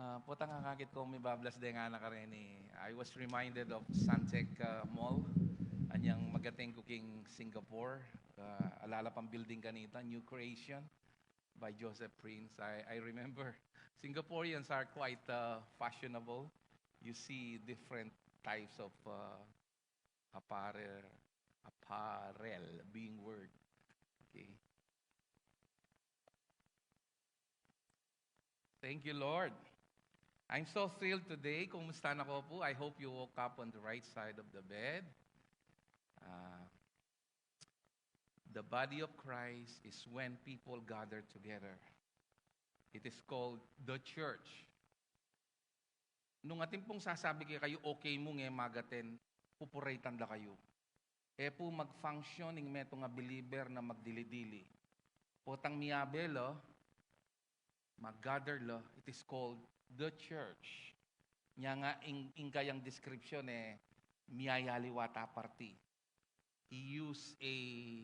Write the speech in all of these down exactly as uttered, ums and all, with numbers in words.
Ah, potang akakit ku, mibablas de ngana kareni. I was reminded of Suntec, ah, Mall. Anyang magateng ku king Singapore. Ah, ala la pang building kanita, New Creation by Joseph Prince. I, I remember Singaporeans are quite, uh, fashionable. You see different types of, uh, apparel, apparel being worn. Okay. Thank you, Lord. I'm so thrilled today. Kumusta na kayu pu? I hope you woke up on the right side of the bed. Uh, the body of Christ is when people gather together. It is called the church. Nung atin pung sasabi kekayu, okay mu nge magaten, pupuritan da kayu. E pu mag-function ing metung a believer na magdili-dili. Potang miyabe la, mag-gather la, it is called the church. Nya nga ing, ing kayang description e, miyayaliwat a parti. He used a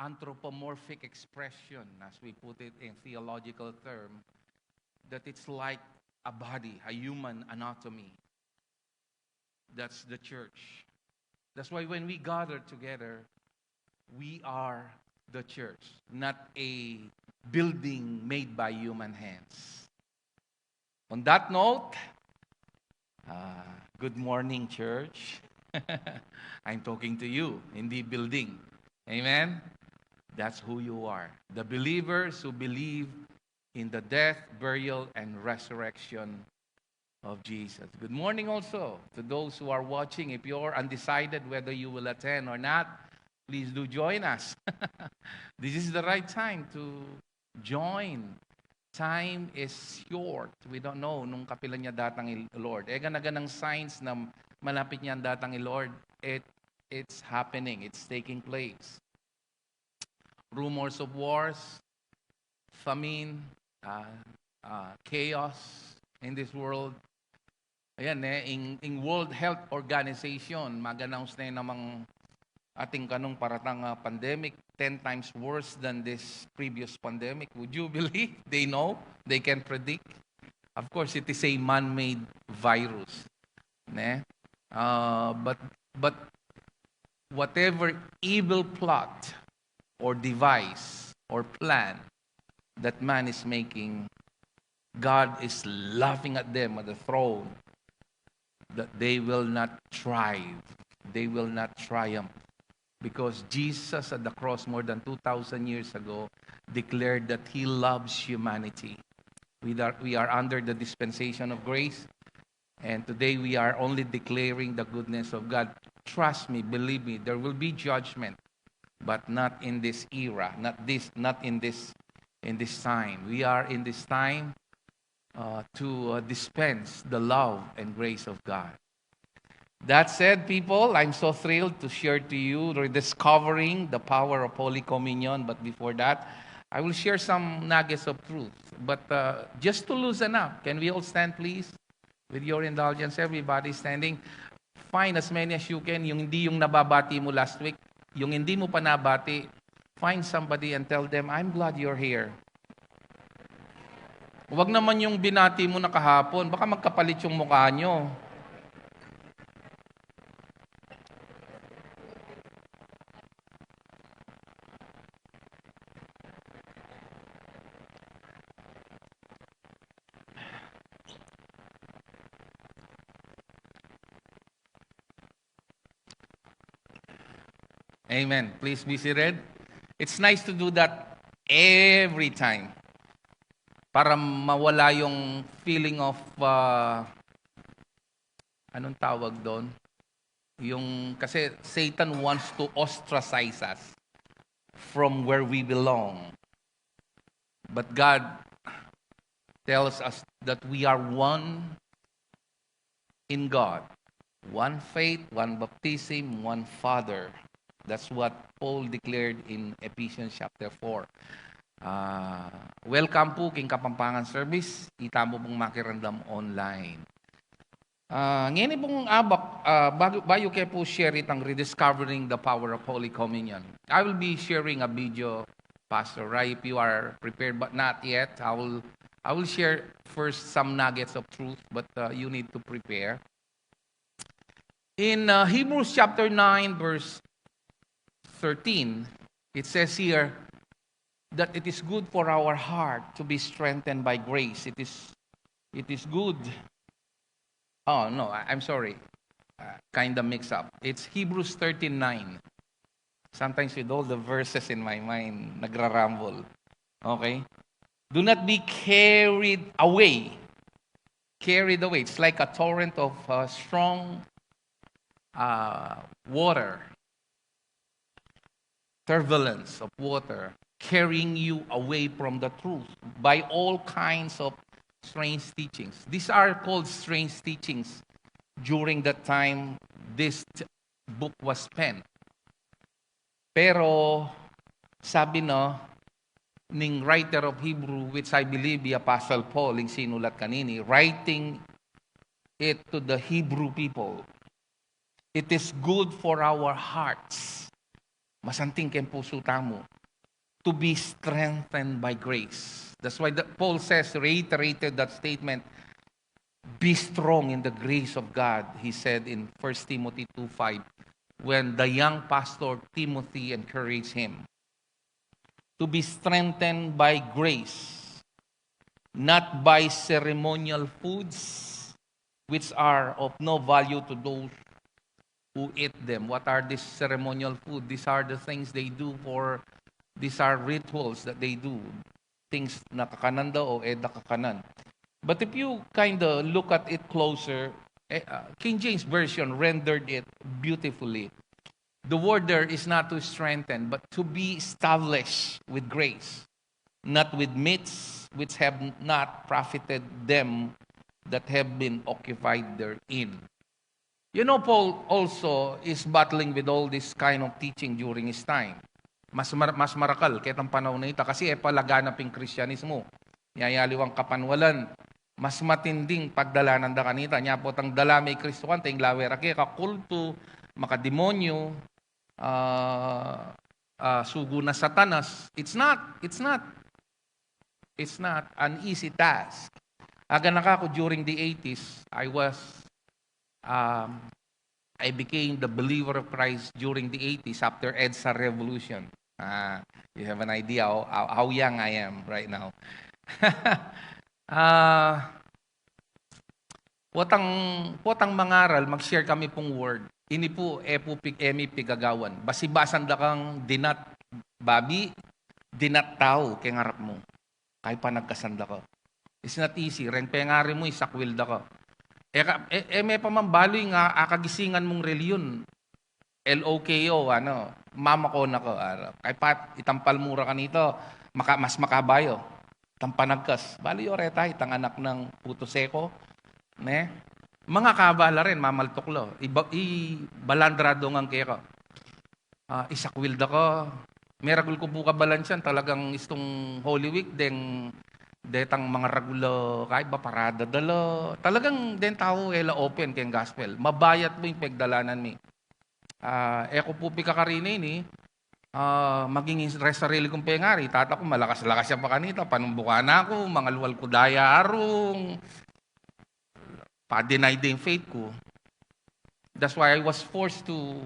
anthropomorphic expression, as we put it in theological term, that it's like a body, a human anatomy. That's the church. That's why when we gather together, we are the church, not a building made by human hands. On that note, uh, good morning, church. I'm talking to you, hindi building. Amen? That's who you are. The believers who believe in the death, burial, and resurrection of Jesus. Good morning also to those who are watching. If you're undecided whether you will attend or not, please do join us. This is the right time to join. Time is short. We don't know nung kapilan niya datang i Lord. E gana-ganang signs na malapit niya datang i Lord. It, it's happening. It's taking place. Rumors of wars, famine, uh, uh, chaos in this world. Ayan, e, ing, ing World Health Organization, mag-announce na namang atin kanung paratang, ah, pandemic, ten times worse than this previous pandemic. Would you believe? They know, they can predict. Of course, it is a man-made virus, ne? Uh, but, but whatever evil plot or device or plan that man is making, God is laughing at them at the throne, that they will not thrive, they will not triumph. Because Jesus at the cross more than two thousand years ago declared that he loves humanity. We are, we are under the dispensation of grace, and today we are only declaring the goodness of God. Trust me, believe me, there will be judgment, but not in this era, not this, not in this, in this time. We are in this time, uh, to, uh, dispense the love and grace of God. That said, people, I'm so thrilled to share to you rediscovering the power of Holy Communion. But before that, I will share some nuggets of truth. But, uh, just to loosen up, can we all stand, please? With your indulgence, everybody standing. Find as many as you can. Yung hindi yung nababati mo last week, yung hindi mo pa nabati, find somebody and tell them, "I'm glad you're here." Huwag naman yung binati mo na kahapon. Baka magkapalit yung mukha nyo. Amen. Please be seated. It's nice to do that every time. Para mawala yung feeling of, uh, anong tawag doon? Yung, kasi Satan wants to ostracize us from where we belong. But God tells us that we are one in God. One faith, one baptism, one Father. That's what Paul declared in Ephesians chapter four. Ah, welcome po king Kapampangan service. Ita mo pong makiramdam online. Ah, ngeni pong abak, ah, bayu, bayu ke po share itang Rediscovering the Power of Holy Communion, I will be sharing a video, Pastor Ray, if you are prepared, but not yet. I will, I will share first some nuggets of truth, but uh, you need to prepare. In uh, Hebrews chapter nine, verse thirteen, it says here that it is good for our heart to be strengthened by grace. It is, it is good. Oh, no, I, I'm sorry. Uh, kind of mix up. It's Hebrews thirteen nine. Sometimes with all the verses in my mind, nagrarambol. Okay? Do not be carried away. Carried away. It's like a torrent of uh, strong uh, water, turbulence of water, carrying you away from the truth by all kinds of strange teachings. These are called strange teachings during the time this t- book was penned. Pero sabi na ning writer of Hebrew, which I believe the Apostle Paul, ing sinulat kanini, writing it to the Hebrew people, it is good for our hearts. Masanting keng pusu tamu to be strengthened by grace. That's why the, Paul says, reiterated that statement, be strong in the grace of God, he said in First Timothy two five, when the young pastor Timothy encouraged him to be strengthened by grace, not by ceremonial foods, which are of no value to those who eat them. What are these ceremonial food? These are the things they do for, these are rituals that they do. Things na kakanan da o e da kakanan. But if you kind of look at it closer, eh, uh, King James Version rendered it beautifully. The word there is not to strengthen, but to be established with grace, not with meats which have not profited them that have been occupied therein. You know, Paul also is battling with all this kind of teaching during his time. Mas, mar- mas marakal ketang panahun na ita kasi e pa laganap ing Kristiyanismo. Nya aliwang kapanwalan, mas matinding pagdalanan da kanita. Nya potang dala me i Kristo kanita, ing lawe ra keka kultu, makademonyo, ah, ah, sugu na Satanas. It's not, it's not, it's not an easy task. Aga na ka ku during the eighties, I was, um, I became the believer of Christ during the eighties after EDSA revolution. Ah, you have an idea how, how, how young I am right now. Ah, potang, potang mangaral, mag-share kami pung word. Ini pu, e pu pig, e mi pigagawan. Basibasan da kang dinat babi, dinat tau, keng arap mu. Kay panagkasan da ka. It's not easy. Reng pengari mu, isakwil da ka. E, ka, e, e me pa man balu ing a, akagisingan mung relihiyon. L O K O, ano, mamako na ka. Ano. Kay pat, itampal mu ra kanita, maka, mas makaba yu. Itang panagkas. Balu yu reta, itang anak nang puto seko. Ne? Mangakaba la rin, mamaltuk la. Iba, i balandra do ngan keka. Ah, isakwil da ka. Meragul ku pu kabalansian, talagang istung Holy Week, deng, detang mangaragul a, kay ba parada da la. Talagang deng tau, e la open keng gospel. Mabayat pu ing pegdalanan mi. Ah, e ku pu pikakarini ini, ah, maging res-, sarili kung pengari, tata ku malakas-lakas ya pa kanita, panumbukan na ku, mangalwal ku daya arung, pa-deny da ing faith ku. That's why I was forced to,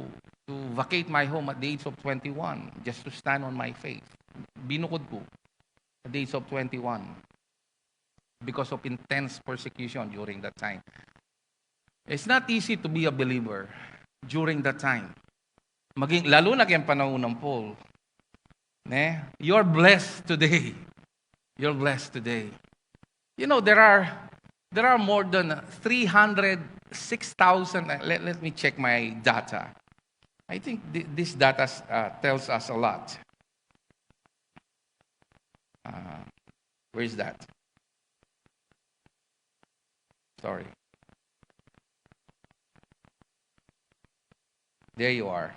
to vacate my home at the age of twenty-one, just to stand on my faith. Binukud ku at the age of twenty-one because of intense persecution during that time. It's not easy to be a believer during that time. Maging, lalo na keng panahun nang Paul. Ne? You're blessed today. You're blessed today. You know, there are, there are more than three hundred six thousand. Uh, let, let me check my data. I think th- this data uh, tells us a lot. Uh, where is that? Sorry. There you are.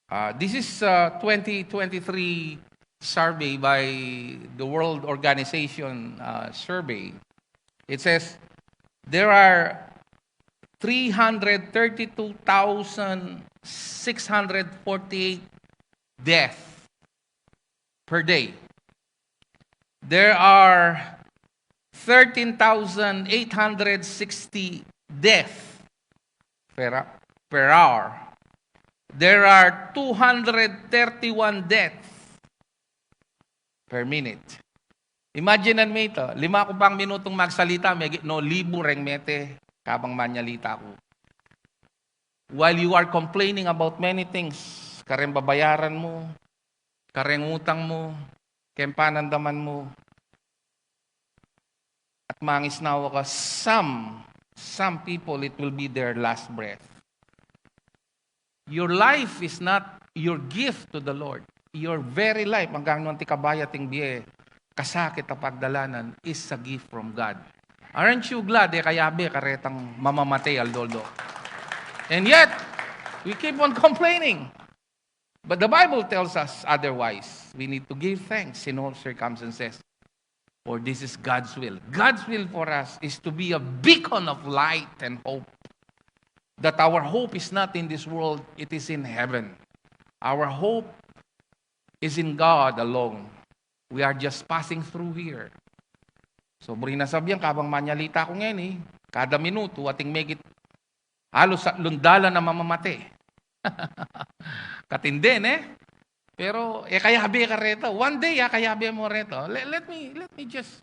Uh, this is uh, twenty twenty-three survey by the World Organization uh, survey. It says there are three hundred thirty-two thousand six hundred forty-eight deaths per day. There are thirteen thousand eight hundred sixty death per, per hour. There are two hundred thirty-one deaths per minute. Imagine mo ita, lima ku pang minutung magsalita, migit no libu reng mete kabang manyalita ku. While you are complaining about many things, kareng babayaran mu, kareng utang mu, keng panandaman mu, at mangisnawa ka, some, some people, it will be their last breath. Your life is not your gift to the Lord. Your very life, anggang nu anti kabaya ating bie, kasakit a pagdalanan, is a gift from God. Aren't you glad? E ka yabe karetang mamamate aldo-aldo. And yet, we keep on complaining. But the Bible tells us otherwise. We need to give thanks in all circumstances. For this is God's will. God's will for us is to be a beacon of light and hope. That our hope is not in this world, it is in heaven. Our hope is in God alone. We are just passing through here. So, buri na sabian, kabang manyalita ku ngeni, kada minutu, ating megit halos atlung dalan a mamamate. Katindi, ne? Pero, e ka yabe kareta. One day, e ka yabe mu reta. Let, let me, let me just,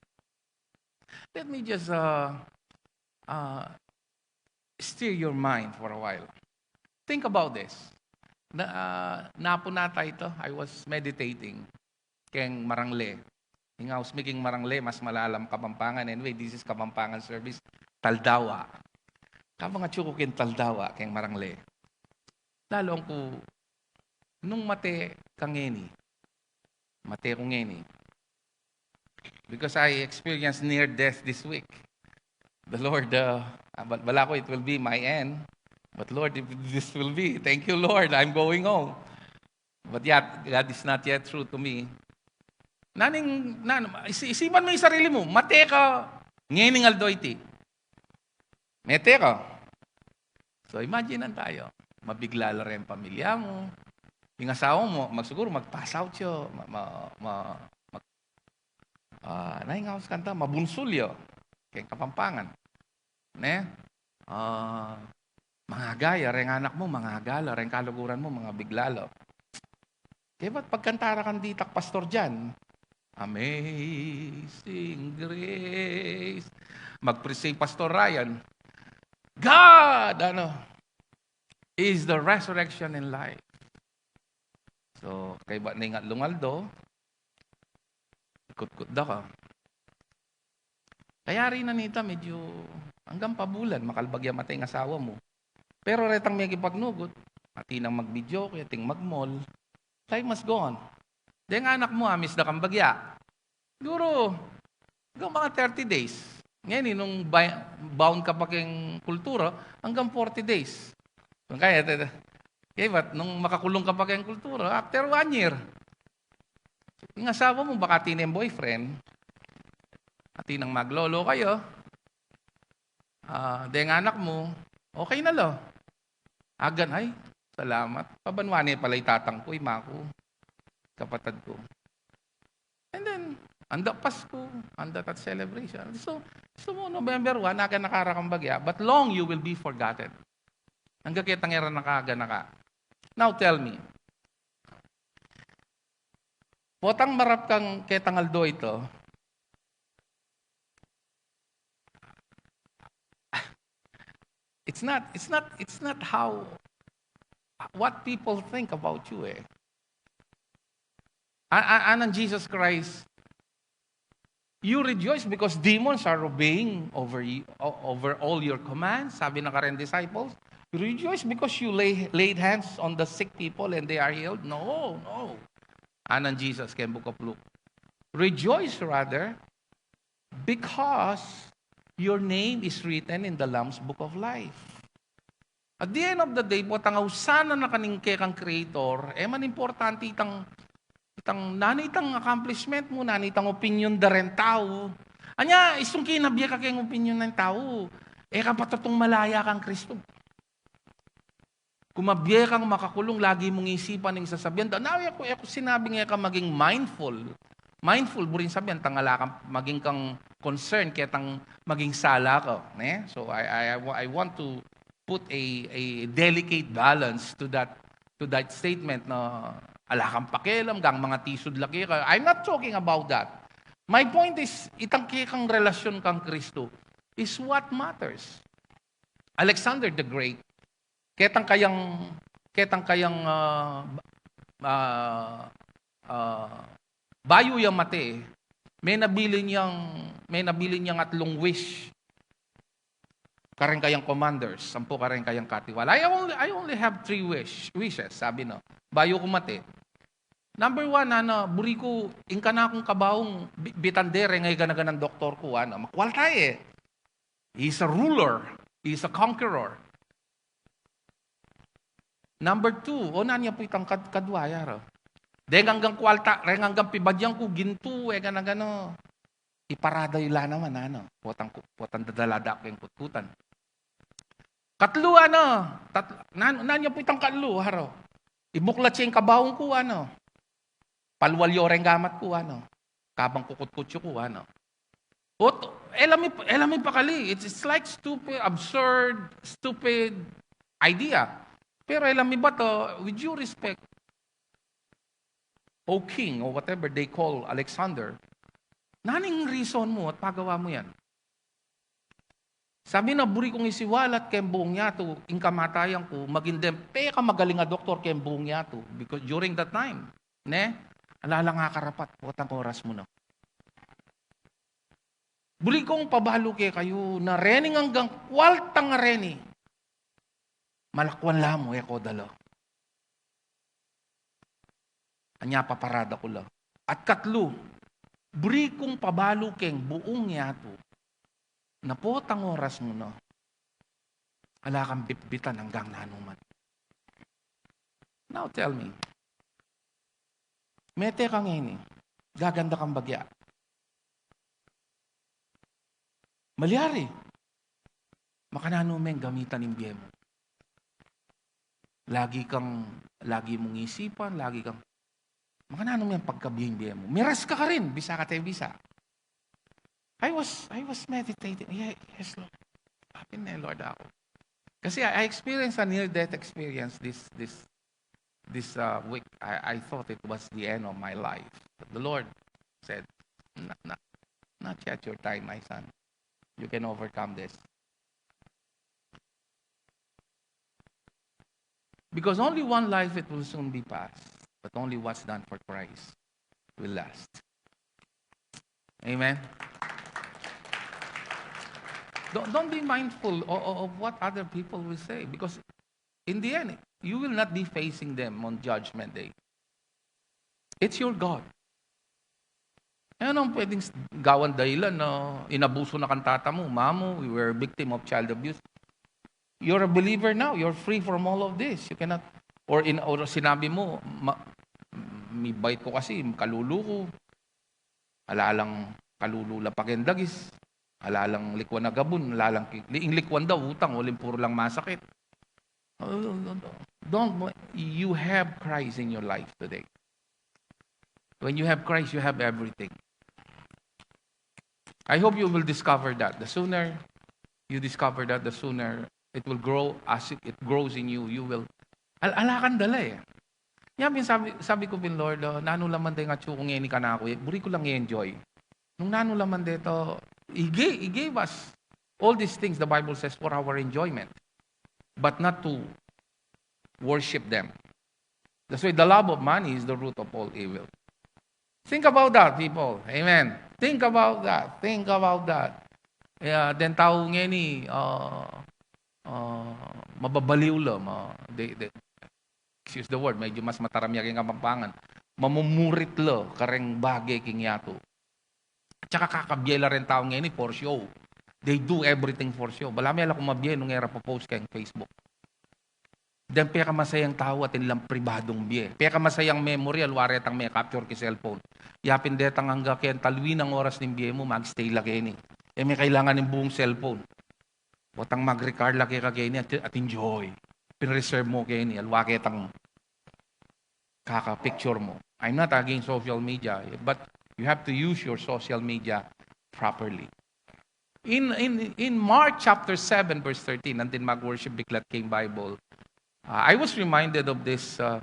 let me just, uh, uh, stir your mind for a while. Think about this. Na, uh, napun na tayo ito. I was meditating keng Marangle. Ing aus mi keng Marangle, mas malalam Kapampangan. Anyway, this is Kapampangan service. Taldawa. Kabang atyu ku keng Taldawa, keng Marangle, lalu ku, nung mate ka ngeni, mate ku ngeni. Because I experienced near death this week. The Lord, uh, ah, bal-, bala ku it will be my end. But Lord, if this will be, thank you, Lord, I'm going home. But yet, God is not yet through to me. Naning, nan-, isi-, isipan mu ing sarili mu, mate ka ngening aldo iti. Mate ka. So, imagine tayo. Mabigla la reng pamilya mu. Ing asawa mu, mag-, siguru mag-pass out ya. Ma-, ma-, ma-, mag-, ah, nanu ing aus kanta, mabunsul ya. Keng Kapampangan. Ne? Ah, mangaga ya, reng anak mu, mangaga la, reng kaluguran mu, mangabigla la. Kaya ba't pagkanta ra kang ditak, Pastor Jan? Amazing Grace. Mag-preach si Pastor Ryan. God, ano, is the resurrection and life. So, kaybat na ing atlung aldo, kutkut da ka. Kayari na nita, medyo anggang pabulan, makalbag ya mate ing asawa mu. Pero retang mekipagnugut, atin nang mag-videoke, atin mag-mall. Life must go on. Deng anak mu, amis da kang bagya. Siguru, anggang mga thirty days. Ngeni, nung bi-, bound ka pa keng kultura, anggang forty days. Kaya, te-, te-, kaya ba't nung makakulung ka pa keng kultura, after one year, ing asawa mu baka atin nang boyfriend, atin nang maglolo kayu, ah, deng anak mu, okay na la. Agan, ay, salamat. Pabanua ne pala i tatang ku, i ma ku, kapatad ku. And then, anda Pasko, anda tat celebration. So, so mo November one, aganaka ra kang bagya, but long you will be forgotten. Anggang ketang e ra naka aganaka. Now tell me, potang marap kang ketang aldo ito, it's not, it's not, it's not how, what people think about you, eh. A-, a-, anang Jesus Christ, "You rejoice because demons are obeying over you, o-, over all your commands." Sabi na kareng disciples, "You rejoice because you lay, laid hands on the sick people and they are healed." No, no. Anang Jesus keng Book of Luke, "Rejoice rather because your name is written in the Lamb's Book of Life." At the end of the day, potang ausan na kaning kekang Creator, e man importante itang, itang, nanu itang accomplishment mu, nanu itang opinyon da reng tau. Anya, istung kinabye ka keng opinyon ning tau, e ka patutung malaya kang Kristo. Kumabye kang makakulung, lagi mung isipan ing sasabian da. Now, e ku, e ku sinabing e ka maging mindful. Mindful, buring sabian, tang ala kang maging kang concern ketang maging sala ka, ne? So I, I, I wa-, I want to put a, a delicate balance to that, to that statement na ala kang pakialam, gang mga tisud laki ka. I'm not talking about that. My point is, itang kekang relasyon kang Kristo is what matters. Alexander the Great, ketang kayang, ketang kayang, ah, ah, ah, bayu yang mate, may nabilin yang, may nabilin yang atlung wish. Kareng kayang commanders, sampu kareng kayang katiwala. I only, I only have three wish, wishes, sabi na. Bayu ku mate. Number one, ana, buri ku, ing kanakung kabaung, bi-, bitan de, reng gana-ganang doktor ku, ana. Makwalta e. He's a ruler. He's a conqueror. Number two, o, nanu ya pu itang kad-, kadwa, yara. Deng anggang kwalta, reng anggang pibadian ku, gintu, e gana-gana. Iparada yu la naman, ana. Potang ku-, potang dadala da keng kutkutan. Katlu, ana, tat-, nan-, nanu ya pu itang katlu, haro. Ibuklat ya ing kabaung ku, ana. Palwal yu reng gamat ku, ana. Kabang kukutkut yu ku, ana. Ot, e la mi, e la mi pakali. It's, it's like stupid, absurd, stupid idea. Pero e la mi bata, with due respect, O king, or whatever they call Alexander, nanu ing reason mu at pagawa mu yan? Sabi na, buri kung isiwalat keng buung yatu ing kamatayan ku, maging deng pekamagaling a doktor keng buung yatu. Because during that time, ne, ala lang akarapat, potang oras mu na. Buri kung pabalu kekayu na rening anggang kwaltang reni, malakwan la mu, e ko dala. Anya paparada ku la. At katlu, buri kung pabalu keng buung yatu na potang oras mu na, ala kang bitbitan anggang nanu man. Now tell me, mete ka ngeni, gaganda kang bagya. Malyari, makananu meng gamitan ing bie mu? Lagi kang, lagi mung isipan, lagi kang, makananu meng pagkabie ing bie mu? Miras ka karin, bisa kate bisa. I was, I was meditating. Yeah, yes, Lord. Happy na, Lord, ako. Kasi I, I experienced a near-death experience this, this, this, uh, week. I, I thought it was the end of my life. But the Lord said, "Not, not, not yet your time, my son. You can overcome this." Because only one life it will soon be past, but only what's done for Christ will last. Amen. Don't, don't be mindful of, of what other people will say, because in the end, you will not be facing them on Judgment Day. It's your God. E, anong pwedeng s-, gawan dahilan na inabuso na kang tata mu, mama mu, you were a victim of child abuse? You're a believer now. You're free from all of this. You cannot, or in, or sinabi mu, ma-, mibait ku kasi, kalulu ku. Ala lang kalulu la pagendagis. Ala lang likwan a gabun, ala lang ki-, li-, ing likwan daw, utang, uling puro lang masakit. Oh, don't, you have Christ in your life today. When you have Christ, you have everything. I hope you will discover that. The sooner you discover that, the sooner it will grow. As it, it grows in you, you will, al-, ala kang dala e. Yan pin sabi, sabi ku pin, "Lord, ah, nanu la man deng atyu ku ngeni kanaku e, buri ku lang i-enjoy. Nung nanu la man deta, he gave, he gave us all these things, the Bible says, for our enjoyment, but not to worship them." That's why the love of money is the root of all evil. Think about that, people. Amen. Think about that. Think about that. Yeah, deng tau ngeni, ah, ah, mababaliw la, ma-, they, they, excuse the word, medyo mas mataram ya king Kapampangan. Mamumurit la kareng bage king yatu. At saka kakabie la reng tau ngeni for show. They do everything for show. Balamu e la ku mabie nung e ra popost keng Facebook. Deng pekamasayang tau atin lang pribadung bie. Pekamasayang memory, aliwa retang me-capture king cellphone. Ya pin detang angga keng talwinang oras ning bie mu, mag-stay la keni. E me kailangan ning buung cellphone. Potang mag-record la keka keni at, at enjoy. Pin-reserve mu keni, aliwa ketang kaka-picture mu. I'm not against social media, but You have to use your social media properly. In, in, in Mark chapter seven, verse thirteen, nandin mag-worship biklat king Bible, uh, I was reminded of this uh,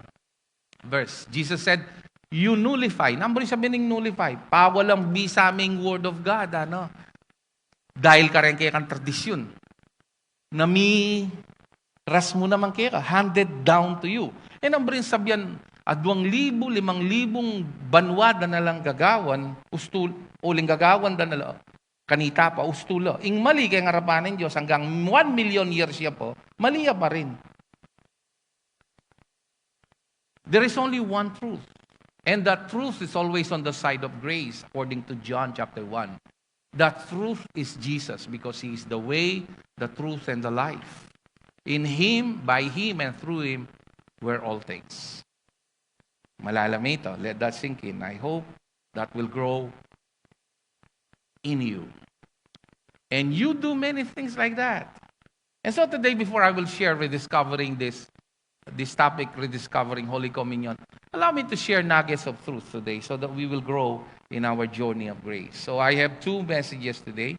verse. Jesus said, "You nullify." Nanu ing sabi ning nullify? Pawalang bisa me ing word of God, ano? Dahil kareng kekang tradisyun. Namiras mu naman keka, handed down to you. E nanu ing sabian, aduang libu, limang libung banua da na lang gagawan, ustu-, uling gagawan da na lang, kanita pa, ustu la. Ing mali keng arapan ning Dios, anggang one million years ya pa, mali ya pa rin. There is only one truth. And that truth is always on the side of grace, according to John chapter one. That truth is Jesus, because he is the way, the truth, and the life. In him, by him, and through him were all things. Malalam ito. Let that sink in. I hope that will grow in you. And you do many things like that. And so today, before I will share rediscovering this, this topic, rediscovering Holy Communion, allow me to share nuggets of truth today so that we will grow in our journey of grace. So I have two messages today.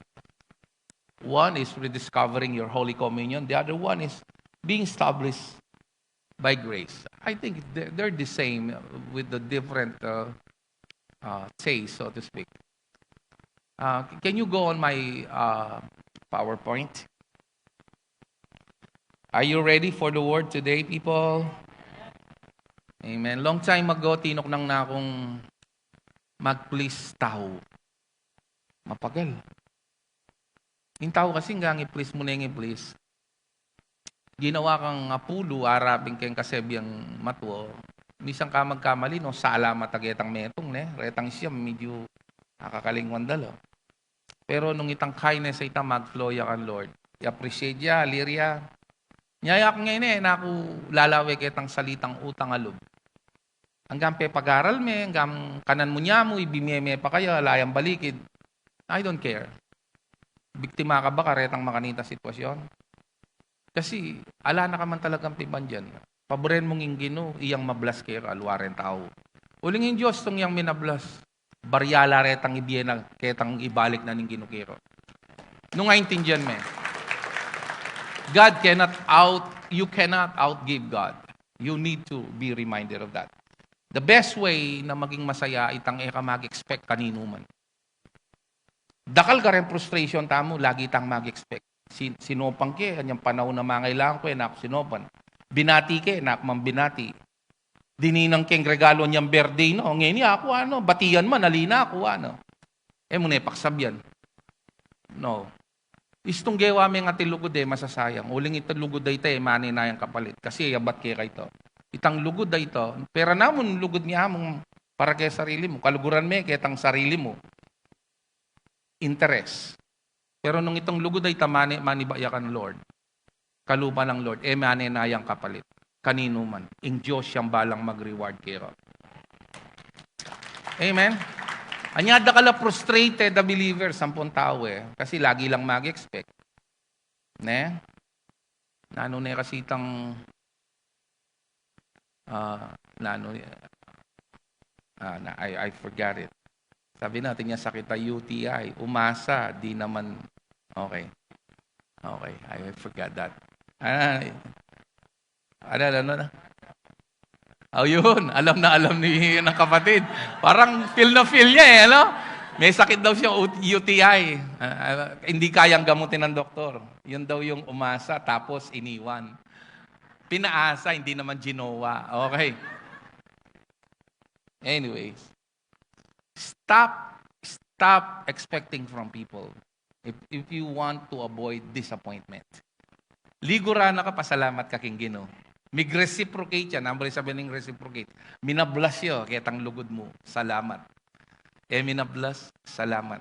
One is rediscovering your Holy Communion. The other one is being established by grace. I think they're, they're the same, uh, with the different uh, uh, say, so to speak. Uh, can you go on my uh, PowerPoint? Are you ready for the word today, people? Amen. Long time ago, tinuknang na akong mag-please tau. Mapagal. Ing tau kasi, anggang i-please mu ne, i-please. Ginawa kang apulu, arapin keng kasebi yang matwa. Misan ka magkamali, no, sala mata ketang metung, ne? Retang siyam, medyu akakalingwan da la. Pero nung itang kindness a ita, mag-flow ya kang Lord. I-appreciate ya, alir ya. Nyaya ku ngeni, e na ku lalawe ketang salitang utang a lub. Anggang pepag-aral me, anggang kanan mu nyamu, ibie me pa kaya, ala yang balikid. I don't care. Biktima ka ba karetang makanitang sitwasyon? Kasi ala na ka man talagang pibandian. Paburen mung ing Ginu, iyang mablas keka, aliwa reng tau. Uling ing Dios, nung yang minablas, barya la retang ibie na ketang ibalik na ning Ginu keka. Nung aintindian me, God cannot out, you cannot outgive God. You need to be reminded of that. The best way na maging masaya, itang e ka mag-expect kaninuman. Dakal kareng frustration tamu, lagi tang mag-expect. Sin-, sinopan ke, anyang panaun a mangailangan ku, e na ku sinopan. Binati ke, e na ku man binati. Dininang keng regalo anyang birthday, no? Ngeni aku, ano, batian man, ali na aku, ano. E mu ne paksabian. No. Istung gewa meng atin lugud, e masasayang. Uling itang lugud a ita, e mane na yang kapalit. Kasi e abat keka ita. Itang lugud a ita, pera na mu, lugud mi amu para keng sarili mu. Kaluguran me ketang sarili mu. Interes. Pero nung itang lugud a ita mane, maniba ya kang Lord. Kalupa nang Lord, e mane na yang kapalit kaninuman. Ing Dios yang balang mag-reward keka. Amen? Anya dakal a frustrated a believer, ampong tau, e. Kasi lagi lang mag-expect. Ne? Nanu ne kasi itang, ah, nanu, ah, na, I, I forgot it. Sabi na, atin yang sakit a U T I, umasa, di naman, okay. Okay, I forgot that. Ay, ano, ano na? Oh, yun. Alam na alam ni ng kapatid. Parang feel na feel niya, e, ano? May sakit daw siya, U-, U T I. Ah, ah, hindi kayang gamutin ng doktor. Yun daw yung umasa, tapos iniwan. Pinaasa, hindi naman ginawa. Okay. Anyways. Stop, stop expecting from people if, if you want to avoid disappointment. Ligura na ka, pasalamat ka king Ginu. Mig-reciprocate ya. Nanu ing sabi ning reciprocate? Minablas ya ketang lugud mu. Salamat. E minablas, salamat.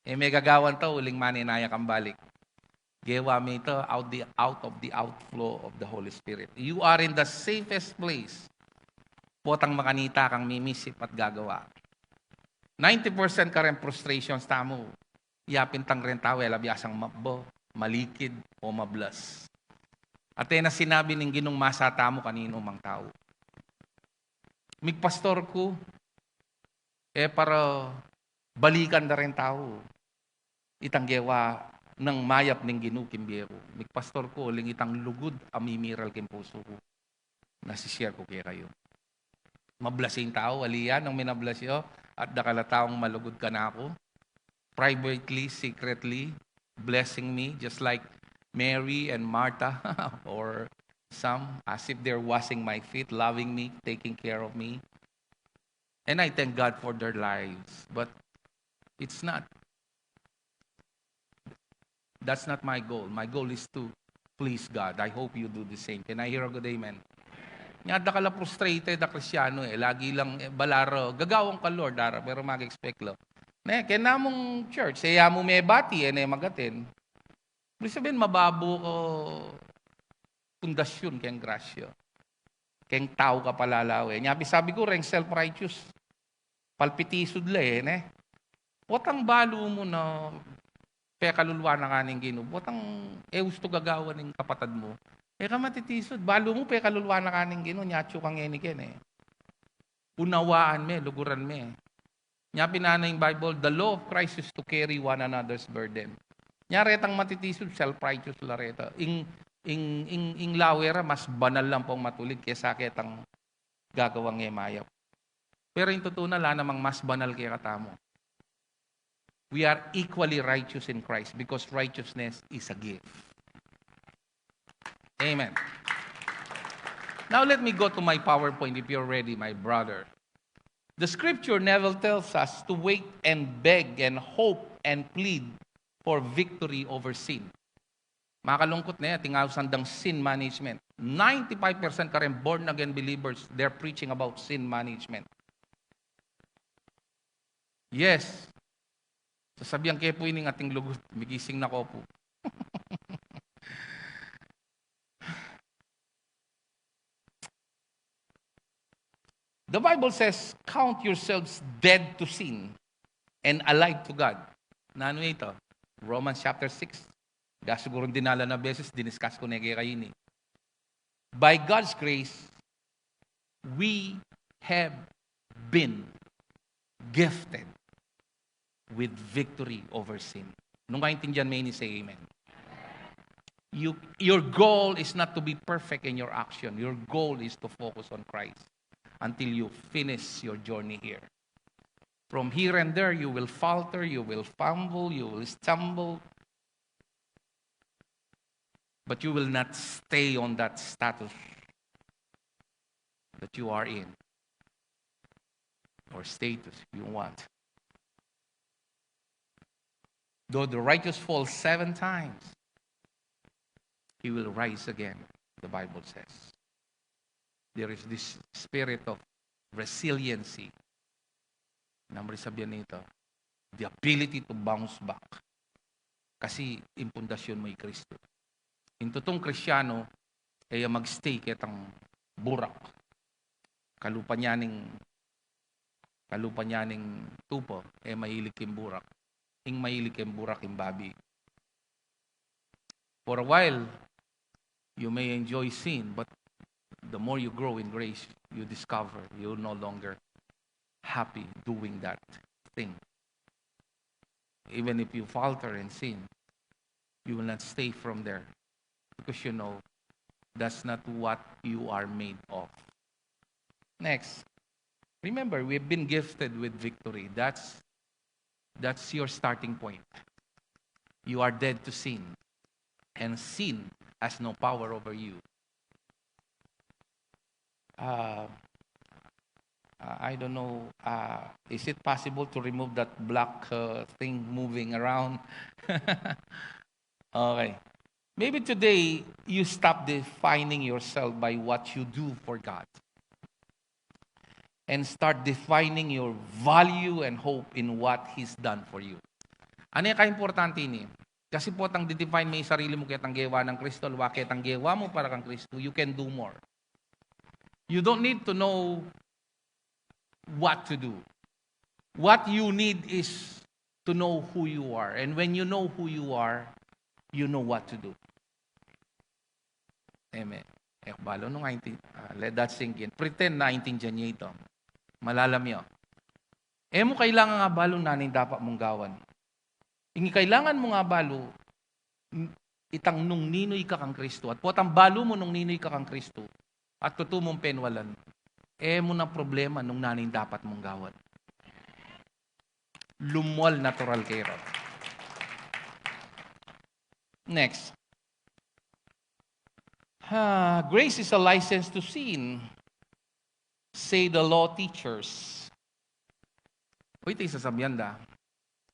E me gagawan tau, uling mane na ya kang balik. Gewa me ita out the, out of the outflow of the Holy Spirit. You are in the safest place. Potang makanita kang mimisip at gagawa. Ninety percent kareng frustrations tamu, yapin tang reng tau, e la biasang mabba, malikid, o mablas. At e na sinabi ning Ginung masa tamu kaninumang tau. Migpastor ku, E para balikan da ring tau itang gewa nang mayap ning Ginu king bie ku. Mikpastor ku, uling itang lugud a mimiral king pusu ku na si-share ku kekayu. Mablas ing tau, ali ya, nung minablas yu, at dakal a taung malugud kanaku, privately, secretly, blessing me, just like Mary and Martha, or some, as if they're washing my feet, loving me, taking care of me. And I thank God for their lives. But it's not. That's not my goal. My goal is to please God. I hope you do the same. Can I hear a good amen? Nya, dakal a frustrated a Kristiano e. Lagi lang, e, bala ra, gagawan ka, Lord, ara, pero mag-expect la. Ne, kaya namung church, e ya mu mebati, e ne mag-attend. Ibig sabihin, mababo ka pundasyon keng grasya. Keng tau ka palalawe. Nya, sabi ku, reng self-righteous, palpitisud la e, ne? Potang balu mu na pekaluluan na ka ning Ginu. Potang e ustu gagawan ning kapatad mu. E ka matitisud, balu mu pekaluluan na ka ning Ginu, nya atsu kang e ni Ken e. Unawaan me, luguran me. Nya pin na ning Bible, "The law of Christ is to carry one another's burden." Nya retang matitisud, self-righteous la reta. Ing, ing, ing, ing lawe ra, mas banal lang pong matulig kesa ketang gagawang e mayap. Pero ing tutu na, ala namang mas banal kekatamu. We are equally righteous in Christ because righteousness is a gift. Amen. Now let me go to my PowerPoint if you're ready, my brother. The scripture never tells us to wait and beg and hope and plead for victory over sin. Makalungkut ne, ating ausan dang sin management. Ninety-five percent kareng born-again believers, they're preaching about sin management. Yes. Sasabian ke pu ining ating lugud, migising na ko pu. The Bible says, "Count yourselves dead to sin and alive to God." Nanu ita? Romans chapter six. Ga sigurung dinalan a beses, diniscuss ku ne kekayu ini. By God's grace, we have been gifted with victory over sin. Nung kaintindihan me ini, say amen. You, your goal is not to be perfect in your action. Your goal is to focus on Christ until you finish your journey here. From here and there, you will falter, you will fumble, you will stumble. But you will not stay on that status that you are in, or status you want. Though the righteous fall seven times, he will rise again, the Bible says. There is this spirit of resiliency. Nanu ring sabian nita? The ability to bounce back. Kasi ing pundasyon mu i Kristu. Ing tutung Kristiano, e ya mag-stay ketang burak. Kalupa niya ning, kalupa niya ning tupa, e mahilig king burak. Ing mahilig king burak, ing babi. For a while, you may enjoy sin, but the more you grow in grace, you discover you're no longer happy doing that thing. Even if you falter in sin, you will not stay from there because you know that's not what you are made of. Next. Remember, we've been gifted with victory. That's, that's your starting point. You are dead to sin, and sin has no power over you. Uh, I don't know, uh, is it possible to remove that black, uh, thing moving around? Okay. Maybe today you stop defining yourself by what you do for God and start defining your value and hope in what He's done for you. Ane ka importante ini? Kasi potang di-define me sarili mu ketang gewa nang Kristu, wa ketang gewa mu para kang Kristu, you can do more. You don't need to know what to do. What you need is to know who you are. And when you know who you are, you know what to do. Amen. E ku balu nung kainti-, ah, let that sink in. Pretend na intindian ye ita. Malalam ya. E mu kailangan abalun nanu ing dapat mung gawan. Ing kailangan mung abalu, m-, itang nung ninu ika kang Kristu. At potang balu mu nung ninu ika kang Kristu, at tutu mung penwalan, e mu na problema nung nanu ing dapat mung gawan. Lumual natural kaya. Next. Ah, grace is a license to sin, say the law teachers. O, ito ing sasabian da.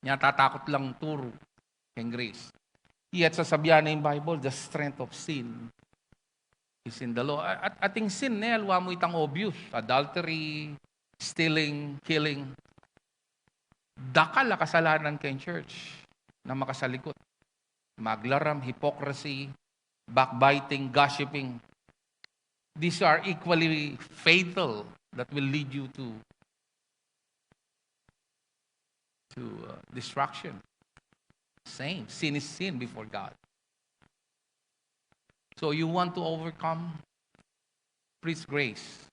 Nya tatakut lang turu keng grace. Yet sasabian na ing Bible, the strength of sin is in the law. A-, at ating sin, ne, aliwa mu itang obvious, adultery, stealing, killing. Dakal a kasalanan keng church na makasalikut. Maglaram, hypocrisy, backbiting, gossiping. These are equally fatal that will lead you to, to, uh, destruction. Same. Sin is sin before God. So you want to overcome? Preach grace.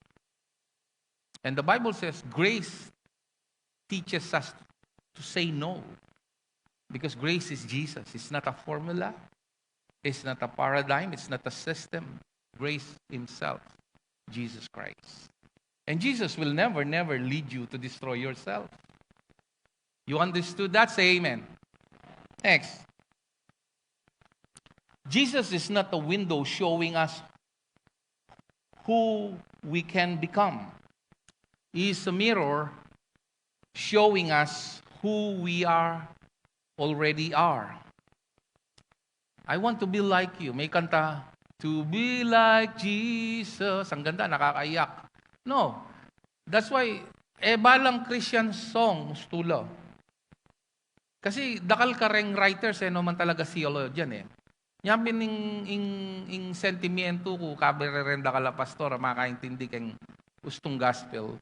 And the Bible says grace teaches us to say no. Because grace is Jesus. It's not a formula. It's not a paradigm. It's not a system. Grace himself, Jesus Christ. And Jesus will never, never lead you to destroy yourself. You understood that? Say amen. Next. Jesus is not a window showing us who we can become. He is a mirror showing us who we are already are. I want to be like you. May kanta, "To be like Jesus." Ang ganda, nakakaiyak. No. That's why, e balang Christian song, mustula. Kasi dakal kareng writers, e, no man talaga theologian, e. Nya pin ing, ing, ing sentimiento ku, kabe reng dakal a pastor, a makaintindi keng ustung gospel.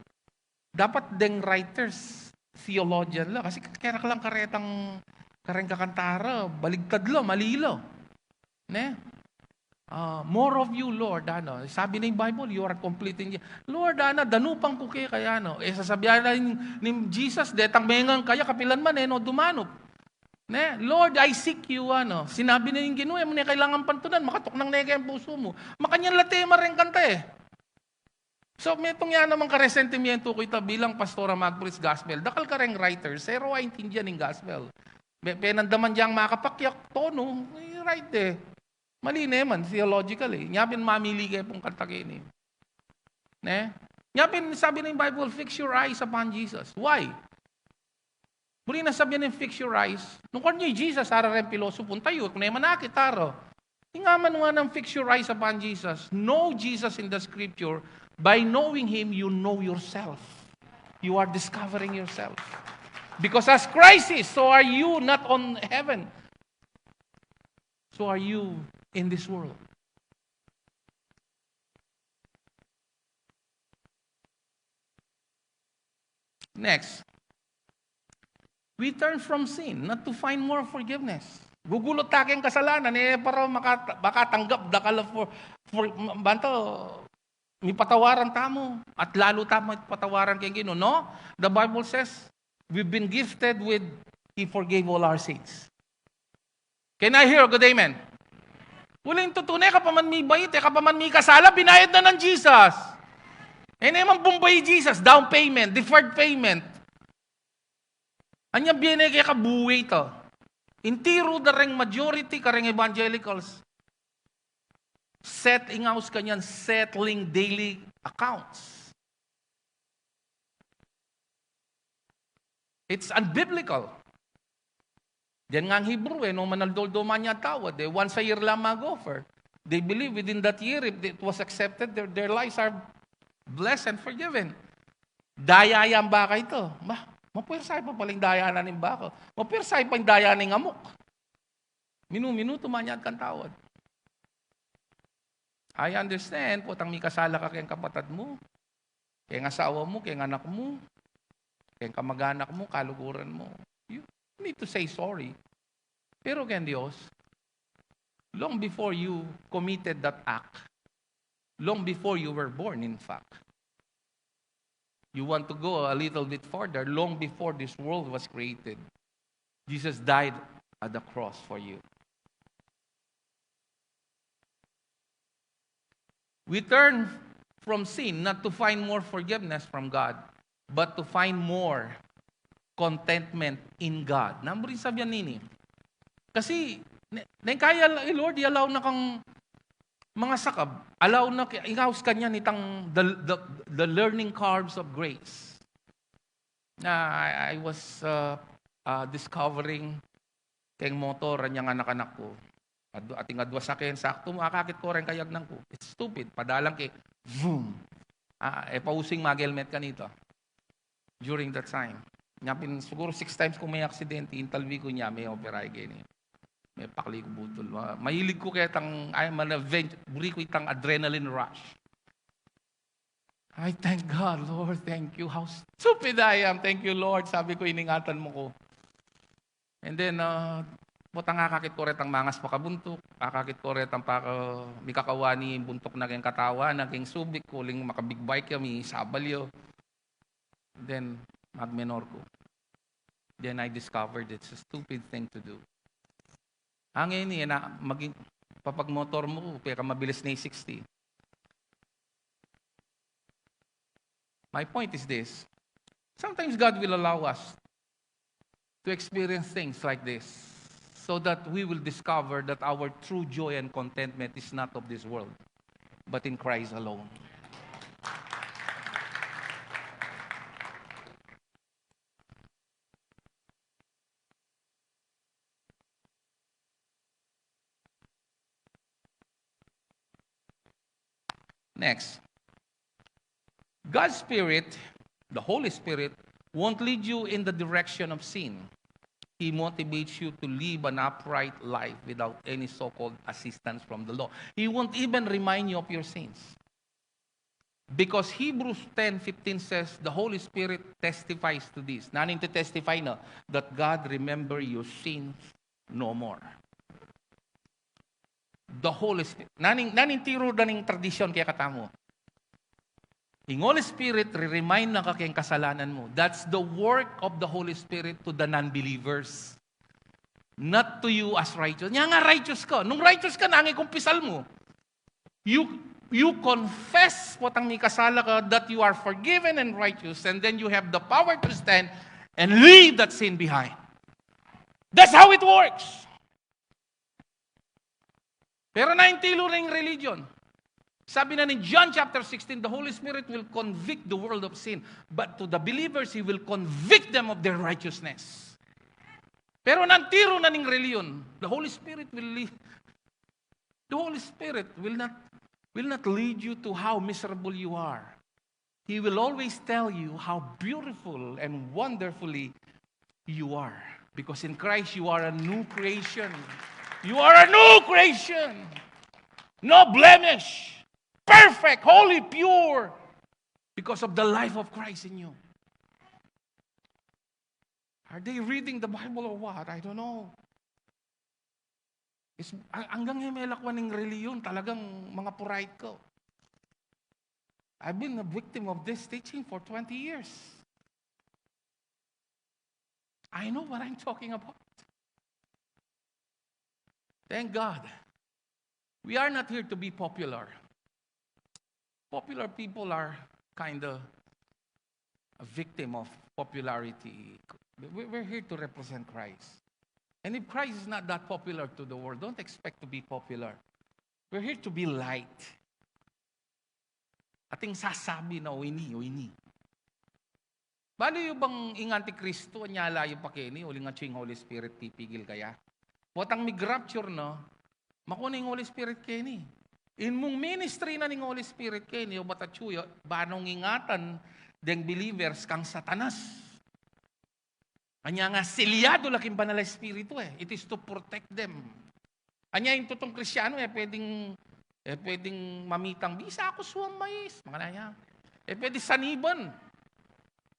Dapat deng writers, theologian la. Kasi keraklan karetang, kareng kakanta ra, baligtad la, mali la. Ne? Ah, "More of you, Lord," ano. Sabi na ing Bible, "You are complete in Je-, Lord, ano, danupan ku keka," ano. E, sasabian na ning, ning Jesus, "Detang mengan kaya, kapilan man, e no dumanup." Ne? "Lord, I seek you," ano. Sinabi na ning Ginu, "E mu ne kailangan pantunan, makatuknang ne keng pusu mu." Makanyan la tema reng kanta, e. So, metung ya namang karesentimiento ku ita bilang pastor a mag-preach gospel. Dakal kareng writers, e ro aintindian ing gospel. Be-, penandaman dyang makapakyak, tonu, e, right, e. Mali ne man, theological, e. Nya pin mamili ke pung kanta keni. Ne? Nya pin sabi ning Bible, "Fix your eyes upon Jesus." Why? Buri na sabian ning "Fix your eyes." Nung kanyan i Jesus, ara reng pilosopo, tayu, ku ne manakit, ara. Ing amanu nang "Fix your eyes upon Jesus." Know Jesus in the scripture. By knowing him, you know yourself. You are discovering yourself. Because as Christ is, so are you, not on heaven. So are you in this world. Next. We turn from sin, not to find more forgiveness. Gugulut ta keng kasalanan, e, para makata-, makatanggap dakal a for, for, banto, mipatawaran tamu, at lalu tamu mipatawaran keng Ginu, no? The Bible says, we've been gifted with, He forgave all our sins. Can I hear a good amen? Uling tutu ne, e ka pa man mibait, e ka pa man mikasala, binayad na nang Jesus. E ne man bumbayi Jesus, down payment, deferred payment. Anya bie ne keka buwe ita. Intiru da reng majority kareng evangelicals, set ing aus kanyan, settling daily accounts. It's unbiblical. Diyan ngang Hebrew, e, no, manaldoldoma nya tawad, e, once a year lang mag-offer. They believe within that year, if it was accepted, their, their lives are blessed and forgiven. Daya yang baka ita. Bah, mapuwersa pa pala ing daya na ning baka. Mapuwersa pa ing daya ning amok. Minu-minutu manyad kang tawad. I understand, potang mikasala ka keng kapatad mu, keng asawa mu, keng anak mu, keng kamag-anak mu, kaluguran mu, you need to say sorry. Pero keng Dios, long before you committed that act, long before you were born, in fact, You want to go a little bit further? Long before this world was created, Jesus died at the cross for you. We turn from sin not to find more forgiveness from God, but to find more contentment in God. Na mu rin sabian nini. Kasi, ne-, neng kaya, eh, Lord, i-allow na kang mangasakab. Allow na, ki-, ingaus ka niyan itang the, the, the learning curves of grace. Na, I, I was, uh, uh, discovering keng motor, anyang anak-anak ku. Ad-, ating adwa saken, sakto mu, akakit ku reng kayagnan ku. It's stupid. Padalan ke, vroom. Ah, e pa using mag-helmet kanita. During that time. Nya pin, siguro six times kung may aksidente, intalwi ku nya, me-opera keni. Me-pakli ku butul. Ma-, mahilig ku ketang, I'm an advent-, buri ku itang adrenaline rush. "I thank God, Lord. Thank you. How stupid I am. Thank you, Lord." Sabi ku, "Iningatan mu ku." And then, uh, potang akakit ku retang mangas pakabuntuk, akakit ku retang paka-, mikakawani buntuk na keng katawan, na keng subik ku, uling maka-big bike ya, misabal ya. Then, magmenor ku. Then I discovered it's a stupid thing to do. Ang ini, na, maging, papagmotor mu ku, peka mabilis na sixty. My point is this. Sometimes God will allow us to experience things like this so that we will discover that our true joy and contentment is not of this world, but in Christ alone. Next. God's Spirit, the Holy Spirit, won't lead you in the direction of sin. He motivates you to live an upright life without any so-called assistance from the law. He won't even remind you of your sins. Because Hebrews ten fifteen says, "The Holy Spirit testifies to this." Nanu ing testify na? That God remember your sins no more. The Holy Spirit. Nanu ing, nanu ing tiru da ning tradisyon kekatamu? Ing Holy Spirit, re-remind na ka keng kasalanan mu. That's the work of the Holy Spirit to the non-believers. Not to you as righteous. Nya nga righteous ka. Nung righteous ka, nanu ing kumpisal mu? You, you confess potang mikasala ka, that you are forgiven and righteous, and then you have the power to stand and leave that sin behind. That's how it works. Pero nanu ing tiru ning religion? Sabi na ning John chapter sixteen, "The Holy Spirit will convict the world of sin, but to the believers, He will convict them of their righteousness." Pero nanu ing tiru na ning religion? The Holy Spirit will lead, the Holy Spirit will not, will not lead you to how miserable you are. He will always tell you how beautiful and wonderfully you are. Because in Christ, you are a new creation. You are a new creation. No blemish. Perfect, holy, pure. Because of the life of Christ in you. Are they reading the Bible or what? I don't know. Is, a-, anggang e me lakwan ing relihiyon, talagang mga purayt ko. I've been a victim of this teaching for twenty years. I know what I'm talking about. Thank God. We are not here to be popular. Popular people are kinda a victim of popularity. We, we're here to represent Christ. And if Christ is not that popular to the world, don't expect to be popular. We're here to be light. Ating sasabi na, "O ini, o ini." Balu yu bang ing Antikristo, anyala yu pa keni, uling atyu ing Holy Spirit, pipigil ka ya? Potang mig-rapture na, makuna ing Holy Spirit keni. Ing mung ministry na ning Holy Spirit keni, obat atyu ya, ba nung ingatan deng believers kang Satanas. Anya nga, selyadu la king Banal a Espiritu, e. It is to protect them. Anya ing tutung Kristiano, e pwedeng, e pwedeng mamitang, "Bisa ku suang mais." Makanyan. E pwede saniban.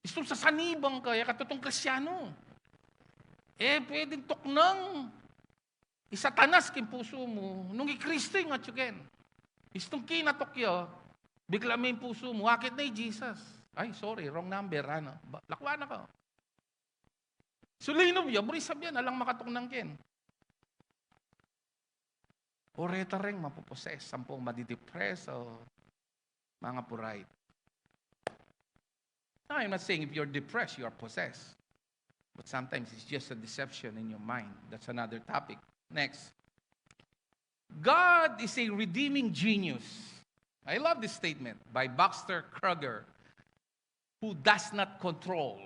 Istung sasaniban ka, e ka tutung Kristiano. E pwedeng tuknang i Satanas king pusu mu, nung i Kristo ing atyu ken. Istung kinatuk ya, bigla me ing pusu mu, akit na i Jesus. Ay, sorry, wrong number, ano. Ba-, lakwan na ka. Sulinu ya, buri sabian, alang makatuknang ken. O reta reng mapuposes, ampong madidepress, o mangapurait. Now, I'm not saying if you're depressed, you are possessed. But sometimes it's just a deception in your mind. That's another topic. Next. God is a redeeming genius. I love this statement by Baxter Kruger, who does not control,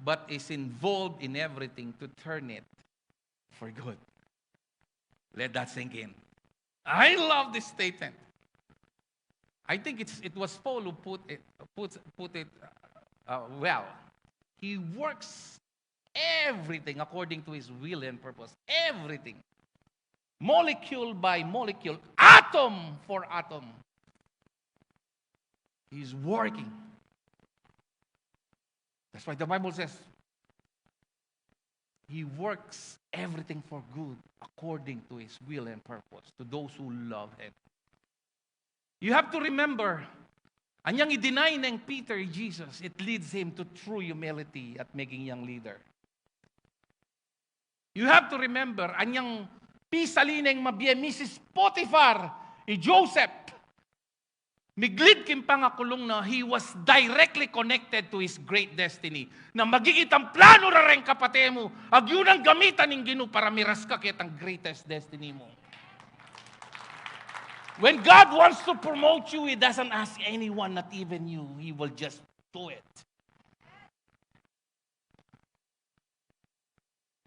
but is involved in everything to turn it for good. Let that sink in. I love this statement. I think it's, it was Paul who put it, put, put it uh, uh, well. He works everything according to his will and purpose. Everything. Molecule by molecule, atom for atom. He's working. That's why the Bible says, "He works everything for good according to his will and purpose to those who love him." You have to remember, anyang i-deny neng Peter i Jesus, it leads him to true humility at maging yang leader. You have to remember, anyang pisali neng mabie misis Potifar i Joseph, mig-lead king pangakulung na, he was directly connected to his great destiny. Na maging itang plano ra reng kapate mu, agyang gamitan ning Ginu para miras ka ketang greatest destiny mu. When God wants to promote you, He doesn't ask anyone, not even you. He will just do it.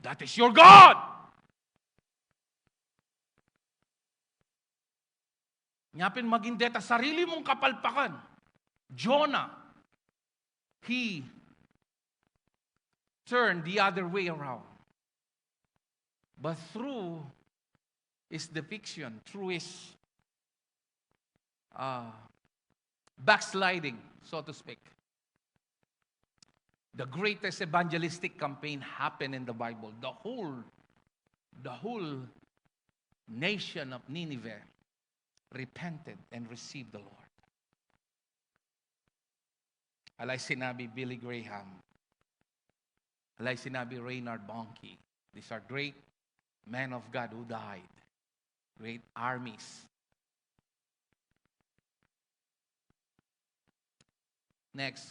That is your God. Nya pin maging deta sarili mung kapalpakan. Jonah, he turned the other way around. But through his depiction, through his uh, backsliding, so to speak, the greatest evangelistic campaign happened in the Bible. The whole, the whole nation of Nineveh repented and received the Lord. Ala i sinabi Billy Graham. Ala i sinabi Reinhard Bonnke. These are great men of God who died. Great armies. Next.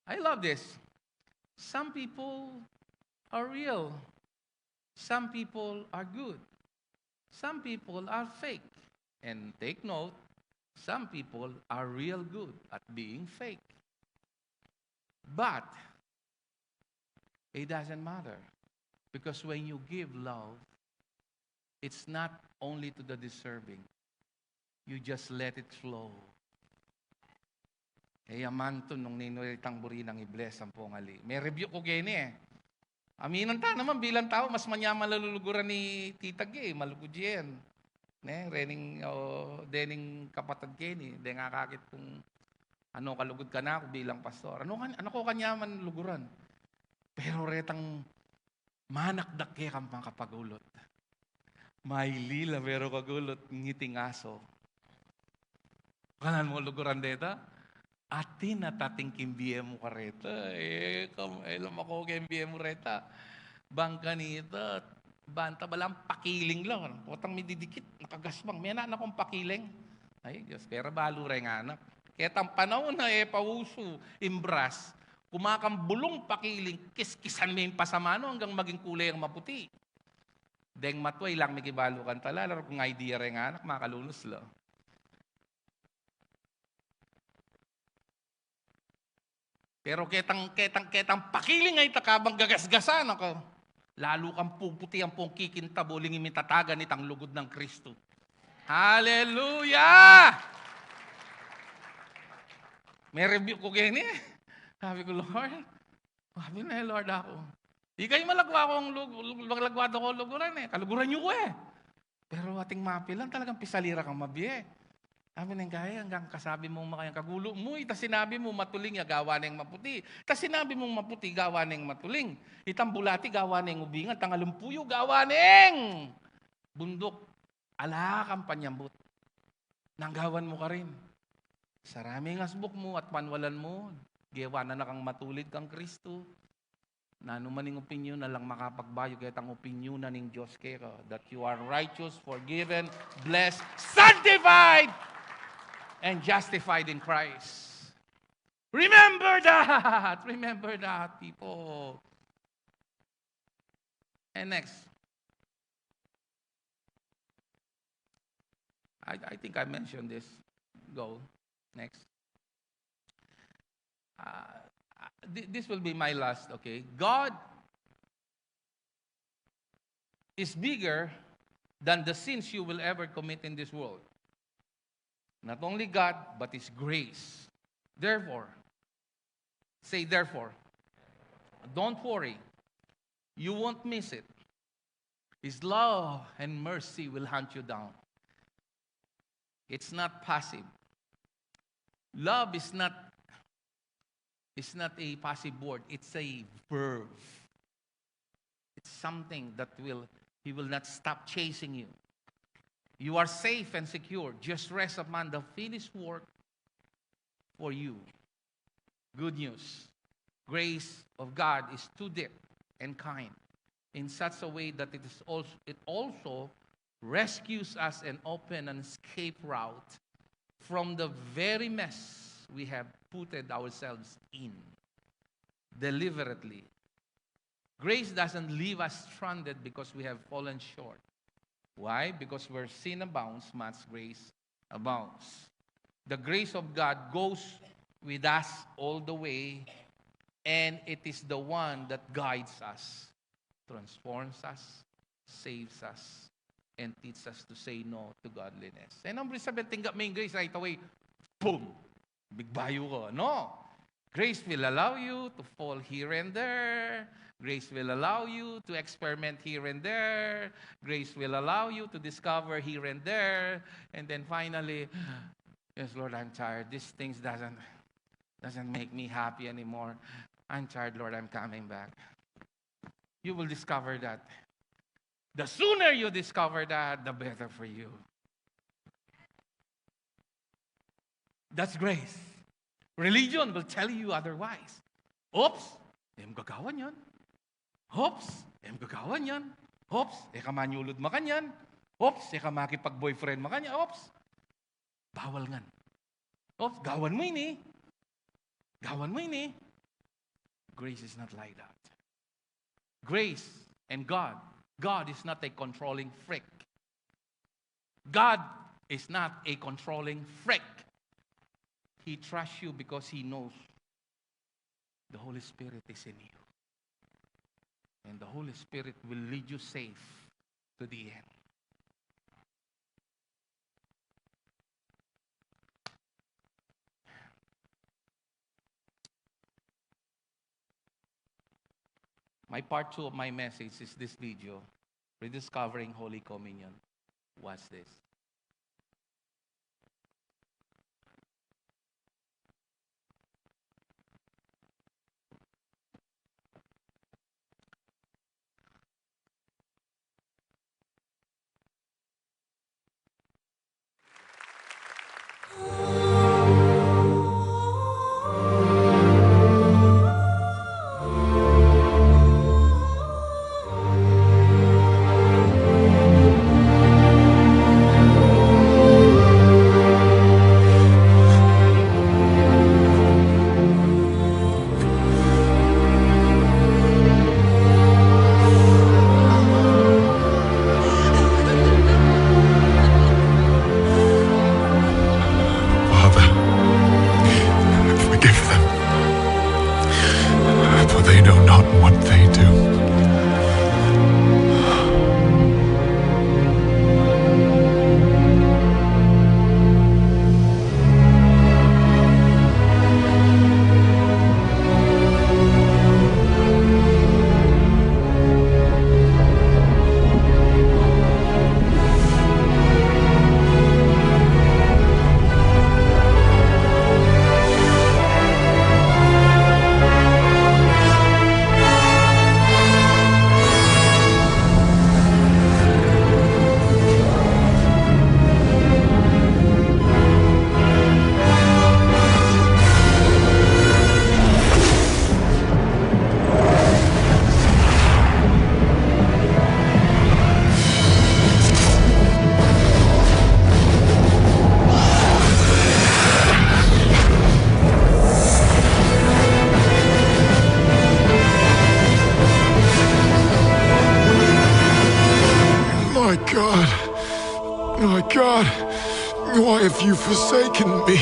I love this. Some people are real. Some people are good. Some people are fake. And take note, some people are real good at being fake. But it doesn't matter. Because when you give love, it's not only to the deserving. You just let it flow. E ya mantu nung ninu itang buri nang i-bless ampong ali. Me-review ku keni e. Aminan ta naman bilang tau, mas manyaman la luluguran ni Tita Gay, malugud yan. Ne, rening, o, dening kapatad keni, deng akakit kung ano kalugud kanaku bilang pastor. Ano kan, ano ku kanyaman luguran. Pero retang manakdak ke kang makapagulut. Maili la, pero kagulut, ngiting aso. Kanan mu luguran deta? Atin at atin king bie mu kareta. E, kam, e, lumako king bie mu reta. Bang kanita, banta balang pakiling la. Potang mididikit, nakagasbang. Mena na kung pakiling. Ay, Diyos, kaya balu reng anak. Ketang panaun na e pa usu, imbras. Kumakang bulung pakiling, kiskisan me ing pasamanu anggang maging kule yang maputi. Deng matua, ilang mikibalu kang tala, laru kung idea reng anak, makalunus la. Pero ketang, ketang, ketang pakiling a ita kabang gagasgasan na ka, lalu kang puputi ampong kikintab uling mitatagan itang lugud nang Kristu. Hallelujah! Me-review ku keni. Sabi ku, Lord, sabi na, Lord, aku. Ikay malagwa kung lug-, lug-, malagwa da kung luguran e. Kaluguran yu ku e. Pero ating mapilan talagang pisali ra kang mabie. Sabi neng kaya, anggang kasabi mung makayang kagulu mu, ita sinabi mu matuling ya, gawa neng maputi. Ita sinabi mung maputi, gawa neng matuling. Itang bulati, gawa neng ubingan. Itang alumpuyu, gawa neng bunduk. Ala kang panyambut. Nang gawan mu karin. Sarami ing asbuk mu at panwalan mu, gewa na na kang matulid kang Kristu. Nanu man ing opinyon, alang makapagbayu ketang opinyon na ning Dios keka, that you are righteous, forgiven, blessed, sanctified, and justified in Christ. Remember that! Remember that, people. And next. I, I think I mentioned this. Go. Next. Uh, uh, thi- this will be my last, okay? God is bigger than the sins you will ever commit in this world. Not only God, but His grace. Therefore, say therefore. Don't worry. You won't miss it. His love and mercy will hunt you down. It's not passive. Love is not, is not a passive word. It's a verb. It's something that will, He will not stop chasing you. You are safe and secure. Just rest upon the finished work for you. Good news. Grace of God is too deep and kind in such a way that it is also, it also rescues us and open an escape route from the very mess we have putted ourselves in deliberately. Grace doesn't leave us stranded because we have fallen short. Why? Because where sin abounds, much grace abounds. The grace of God goes with us all the way, and it is the one that guides us, transforms us, saves us, and teaches us to say no to godliness. And ang sabihin, tinggap mo yung grace, right away, boom! Big bayu ko. No. Grace will allow you to fall here and there. Grace will allow you to experiment here and there. Grace will allow you to discover here and there. And then finally, "Yes, Lord, I'm tired. These things doesn't, doesn't make me happy anymore. I'm tired, Lord, I'm coming back." You will discover that. The sooner you discover that, the better for you. That's grace. Religion will tell you otherwise. Oops, e mu gagawan yan. Oops, e mu gagawan yan. Oops, e ka manyulud makanyan. Oops, e ka makipag-boyfriend makanyan. Oops, bawal ngan. Oops, gawan mu ini. Gawan mu ini. Grace is not like that. Grace and God. God is not a controlling freak. God is not a controlling freak. He trusts you because He knows the Holy Spirit is in you. And the Holy Spirit will lead you safe to the end. My part two of my message is this video, Rediscovering Holy Communion. Watch this. God, my God, why have you forsaken me?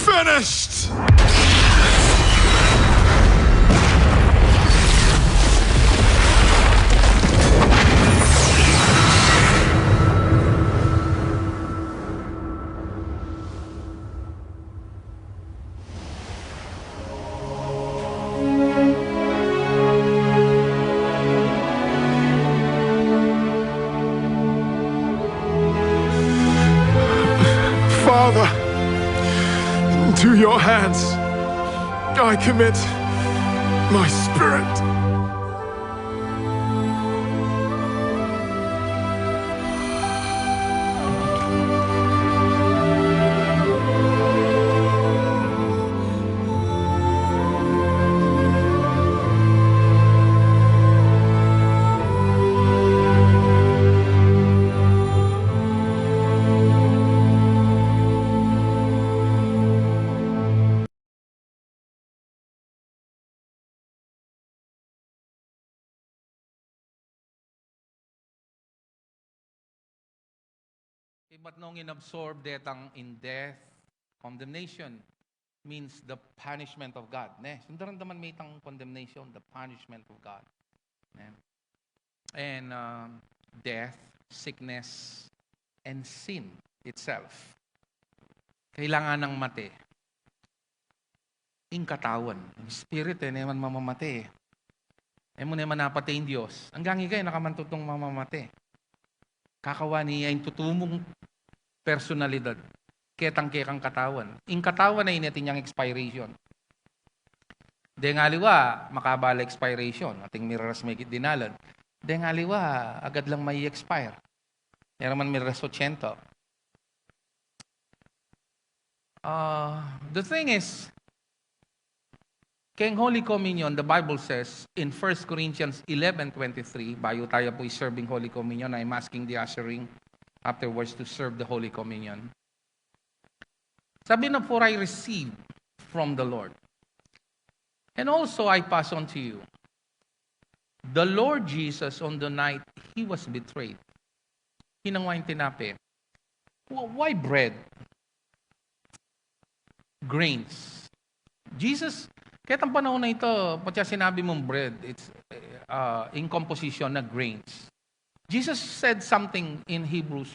Finished! Father, into your hands I commit my spirit. Ibat nong inabsorb detang in death, condemnation means the punishment of God, ne? Sundaran daman me itang condemnation, the punishment of God, ne? And, um, death, sickness, and sin itself. Kailangan nang mate. Ing katawan, ing spirit, e ne man mamamate. E mu ne man apate ing Dios. Anggang ika, e na ka man tutung mamamate. Kakawan ne ya ing tutu mung personalidad. Ketang kekang katawan. Ing katawan e ne atin yang expiration. Deng aliwa, makaba la expiration. Ating mireras megit dinalan. Deng aliwa, agad lang mai-expire. Meron man mireras ochenta. Uh, the thing is, keng Holy Communion, the Bible says in First Corinthians eleven twenty-three, bayu tayo pu i-serve ing Holy Communion, I'm asking the ushering afterwards to serve the Holy Communion. Sabi na, "For I received from the Lord. And also I pass on to you. The Lord Jesus, on the night he was betrayed, hinangwa ing tinape." Wh-, why bread? Grains. Jesus, ketang panaun a ita, patse sinabi mung bread, it's, uh, in composition na grains. Jesus said something in Hebrews,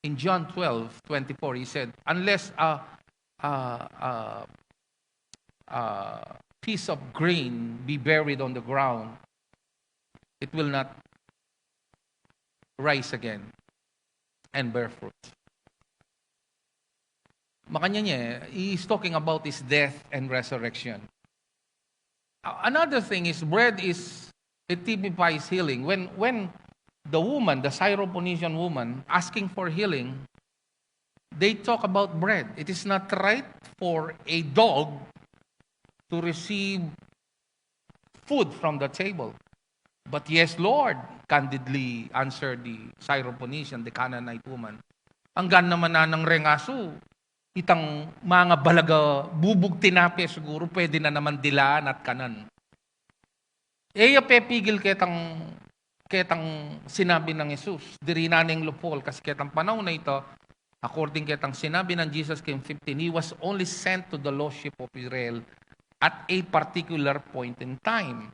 in John twelve twenty-four. He said, "Unless a, a, a, a piece of grain be buried on the ground, it will not rise again and bear fruit." Makanyan, he is talking about his death and resurrection. Uh, another thing is, bread is, it typifies healing. When, when the woman, the Syrophoenician woman, asking for healing, they talk about bread. It is not right for a dog to receive food from the table. "But yes, Lord," candidly answered the Syrophoenician, the Canaanite woman. "Anggan naman nanang reng asu, itang mangabalag a bubug tinape siguru pwede na naman dilaan at kanan." E ya pepigil ketang, ketang sinabi nang Jesus. Diri na ning loophole, kasi ketang panaun a ita, according ketang sinabi nang Jesus keng fifteen, he was only sent to the lost sheep of Israel at a particular point in time.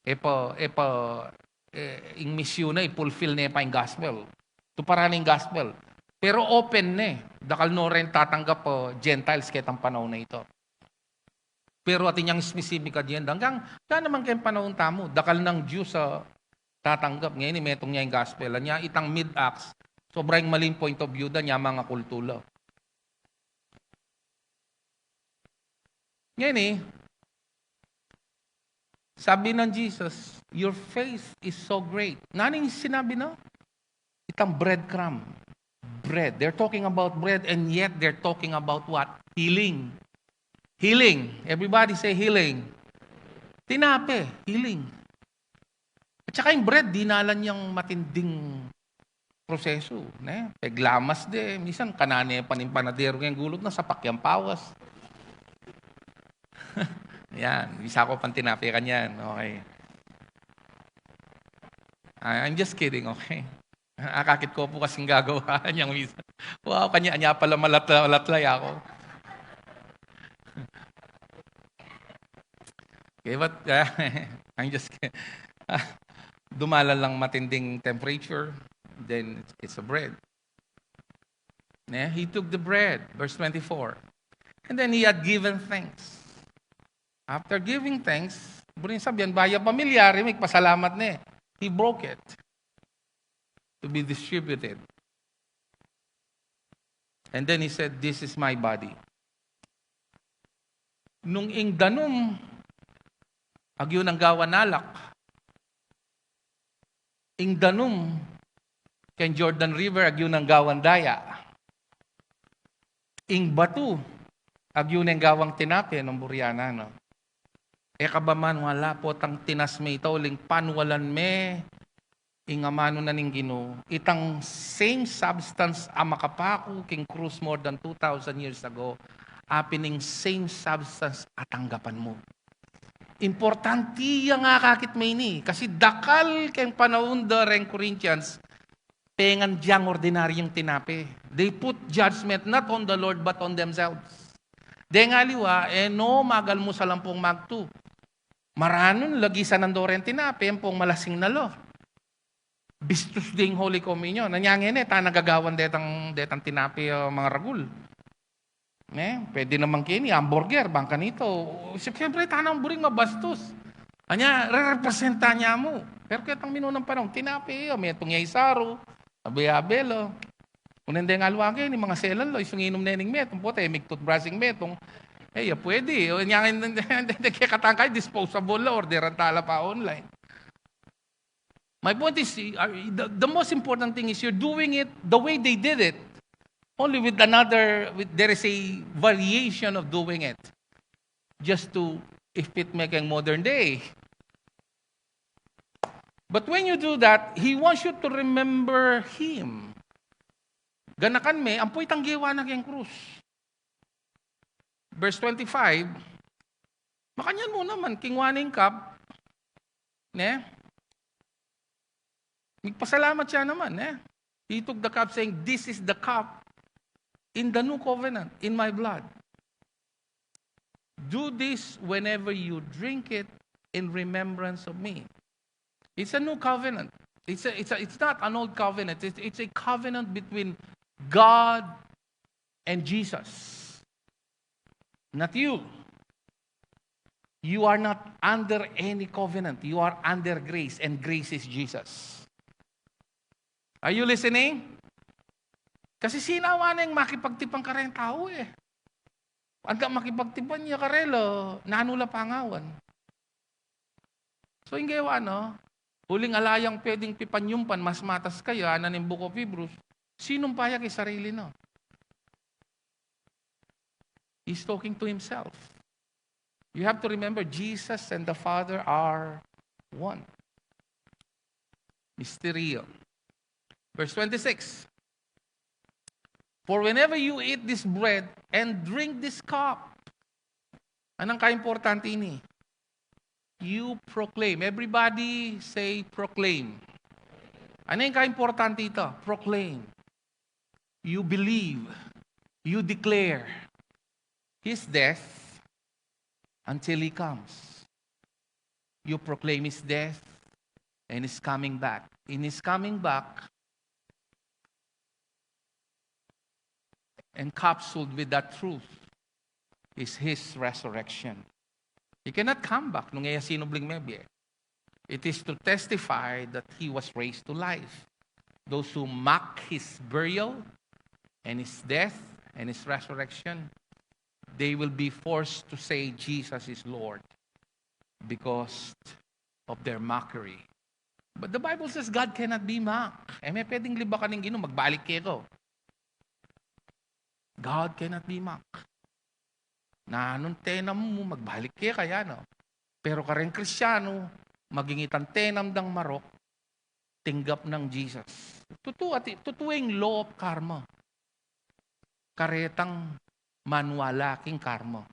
E pa, e pa, e, ing misyon na, i-fulfill ne pa ing gospel. Tuparan ne ing gospel. Pero open ne. Dakal no rin tatanggap, uh, Gentiles ketang panaun a ita. Pero atin yang specific agenda. Anggang, anggang naman keng panaun tamu, dakal nang Jews a tatanggap. Ngeni, metung ne ing gospel. Anya, itang mid-Acts, sobra ing maling point of view da, nya manga kultu la. Ngeni, sabi nang Jesus, "Your faith is so great." Nanu ing sinabi na? Itang breadcrumb. Bread. They're talking about bread, and yet they're talking about what? Healing. Healing. Everybody say healing. Tinape, healing. At saka ing bread, dinalan yang matinding prosesu, ne? Peglamas de, minsan kanane pa ning panadero ing gulut na, sapak yang pawas. Yan, bisa ko pang tinape kanyan, okay. I- I'm just kidding, okay? Akakit ko pu kasing gagawa niyang minsan. Wow, kanya, anya pala malatla-, malatlay ako. Okay, but, uh, I'm just kidding. Ah, dumalan lang matinding temperature, then it's, it's a bread. Ne? He took the bread, verse twenty-four. And then he had given thanks. After giving thanks, buring sabian, baya pamilyar, migpasalamat ne. He broke it to be distributed. And then he said, "This is my body." Nung ing danum, agyu nang gawan alak. Ing danum, keng Jordan River, agyu nang gawan daya. Ing batu, agyu neng gawang tinape, nung buri ya na, no? E ka ba man, wala potang tinas me ita uling panwalan me ing amanu na ning Ginu, itang same substance a makapaku king krus more than two thousand years ago, a pin ing same substance a tanggapan mu. Importante yang akakit me ini, kasi dakal keng panaun da reng Corinthians, pengan yang ordinaryung tinape. They put judgment not on the Lord but on themselves. Deng aliwa, e no magalmusal ampong magtu. Maranun la gisanan do reng tinape, ampong malasing na la. Bistus ding Holy Communion. Anya ngeni, e ta nang gagawan detang, detang tinape, ah, mangaragul. Ne? Pwede naman keni, hamburger, bang kanita. Siyempre, e ta nang buring mabastus. Anya, rerepresenta ne mu. Pero ketang minunang panaun, tinape, ah, metung ya isaru, abe-abe la. Kuneng deng aliwa ngeni, mangaselan la, isu nginum ne ning metung, pota, e mig-toothbrush ing metung. E, ya pwede. O, nya, kekatang kaya, disposable la, orderan ta la pa online. My point is, uh, the, the most important thing is you're doing it the way they did it. Only with another, with, there is a variation of doing it. Just to, if it make a modern day. But when you do that, he wants you to remember him. Ganakan me, ampo itang gewa na keng krus. Verse twenty-five, makanyan mu naman, kingwa ne ing cup, ne? Migpasalamat ya naman, ne? He took the cup saying, "This is the cup in the new covenant, in my blood. Do this whenever you drink it in remembrance of me." It's a new covenant. It's a, it's a, it's not an old covenant. It's, it's a covenant between God and Jesus. Not you. You are not under any covenant. You are under grace, and grace is Jesus. Are you listening? Kasi sinawa neng makipagtipan kareng tau, e. Antang makipagtipan ya karela, nanu la pangawan. So, ing gewa na, uling ala yang pwedeng pipanyumpan, mas matas kaya, ana ning Book of Hebrews, sinumpa ya king sarili na. He's talking to himself. You have to remember, Jesus and the Father are one. Misteryo. Verse twenty-six. "For whenever you eat this bread and drink this cup," anong kaimportante ini? "You proclaim." Everybody say, "Proclaim." Ano yung kaimportante ito? Proclaim. You believe. You declare his death until he comes. You proclaim his death and his coming back. In his coming back, encapsulated with that truth is his resurrection. He cannot come back nung e ya sinubling mebie. It is to testify that he was raised to life. Those who mock his burial and his death and his resurrection, they will be forced to say Jesus is Lord because of their mockery. But the Bible says God cannot be mocked. E me pwedeng libakan ning Ginu, magbalik keka. God cannot be mocked. Na nung tenam mu, magbalik keka, no? Pero kareng Kristiyanu, maging itang tenam dang marok, tinggap nang Jesus. Tutu, ati, tutu ing law of karma. Karetang manual king karma.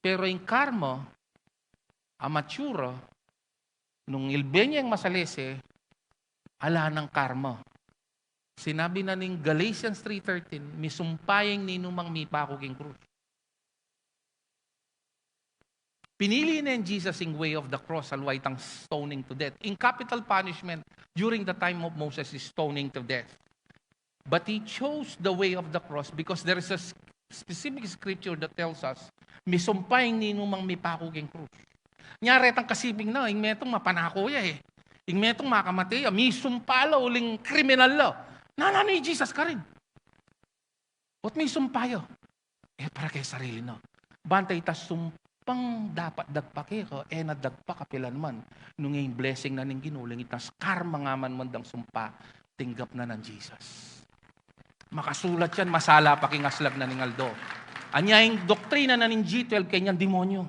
Pero ing karma, a mature, nung ilbe ne yang masalese, ala nang karma. Sinabi na ning Galatians three thirteen, "Misumpa ya ing ninumang mipaku king krus." Pinili na ning Jesus ing way of the cross, aliwa itang stoning to death. Ing capital punishment during the time of Moses is stoning to death. But he chose the way of the cross because there is a s-, specific scripture that tells us, "Misumpa ya ing ninumang mipaku king krus." Nya retang kasiping na, ing metung mapanaku ya e. Ing metung makamate ya, misumpa la uling kriminal la. Nananu i Jesus karin? Ot misumpa ya? E para keng sarili na. Banta ita sumpang dapat dagpa keka, e na dagpa kapilan man. Nung ing blessing na ning Ginu, uling ita karma nga man man dang sumpa, tinggap na nang Jesus. Makasulat yan, masala pa king aslag na ning aldo. Anya ing doktrina na ning G twelve, keng demonyo.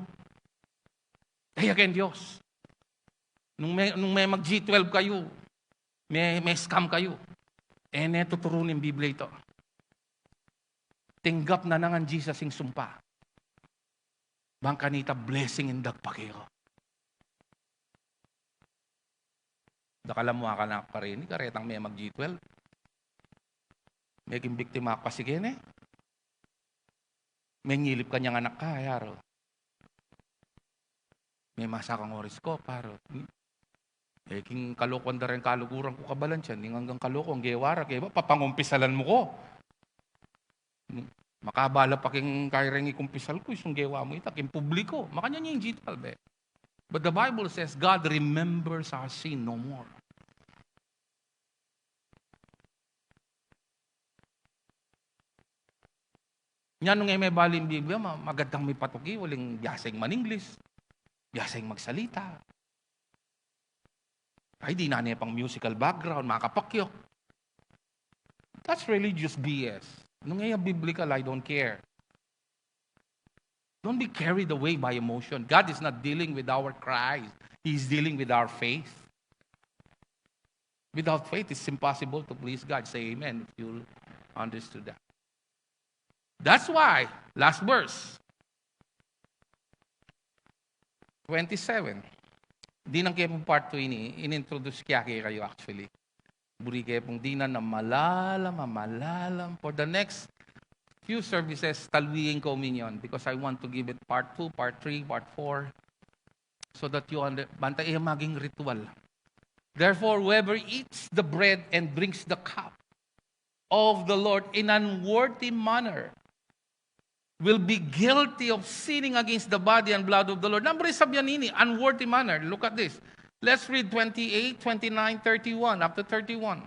Kaya keng Dios. Nung me, nung me mag G twelve kayu, me, me scam kayu. E ne tuturu ning Biblia ita. Tinggap na nang Jesus ing sumpa. Bang kanita blessing ing dagpa keka. Dakal a mu akan a karini, karetang me mag G twelve. Me king biktima ka pa sige ne. Me ngilip kanyang anak ka, yaro. Me masa kang horoscope, paro. E king kalokuan da reng kaluguran ku kabalansian, ing anggang kalokuan, gewa ra, kaya ba, papangumpisalan mu ko. Makabala pa king kaireng ikumpisal ku, isung gewa mu ita, king publiko. Makanyan ing G twelve e. But the Bible says, "God remembers our sin no more." Nya nung e me bali ing Biblia, ma-, magad kang mipatuki, uling biasa ing man-English, biasa ing magsalita. Ay, dinan ne pang musical background, makapakyok. That's religious B S. Nung e ya biblical, I don't care. Don't be carried away by emotion. God is not dealing with our cries. He's dealing with our faith. Without faith, it's impossible to please God. Say amen if you understood that. That's why, last verse, twenty-seven. Dinan ke pung part two ini, in-introduce ke kekayu actually. Buri ke pung dinan na malalam, a malalam. For the next few services, talwi ing communion because I want to give it part two, part three, part four. So that you under-, banta e maging ritual. Therefore, whoever eats the bread and drinks the cup of the Lord in unworthy manner will be guilty of sinning against the body and blood of the Lord. Nanu ing sabyan ini, unworthy manner. Look at this. Let's read twenty-eight, twenty-nine, thirty-one, up to thirty-one.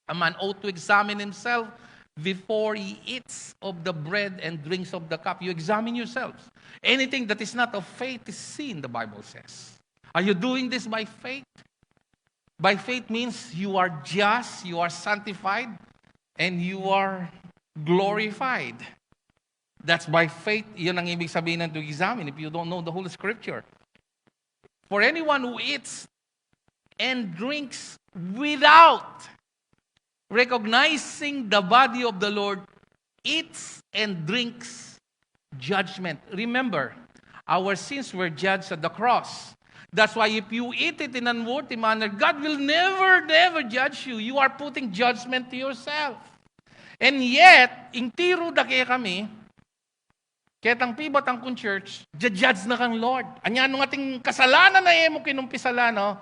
A man ought to examine himself before he eats of the bread and drinks of the cup. You examine yourselves. Anything that is not of faith is sin, the Bible says. Are you doing this by faith? By faith means you are just, you are sanctified, and you are glorified. That's by faith. Yun ang ibig sabihin ng to examine if you don't know the Holy Scripture. For anyone who eats and drinks without recognizing the body of the Lord eats and drinks judgment. Remember, our sins were judged at the cross. That's why if you eat it in unworthy manner, God will never, never judge you. You are putting judgment to yourself. And yet, ing tiru da kekami, ketang pibatang kung church, judge na kang Lord. Anya nung ating kasalanan na e mu kinumpisalan, no?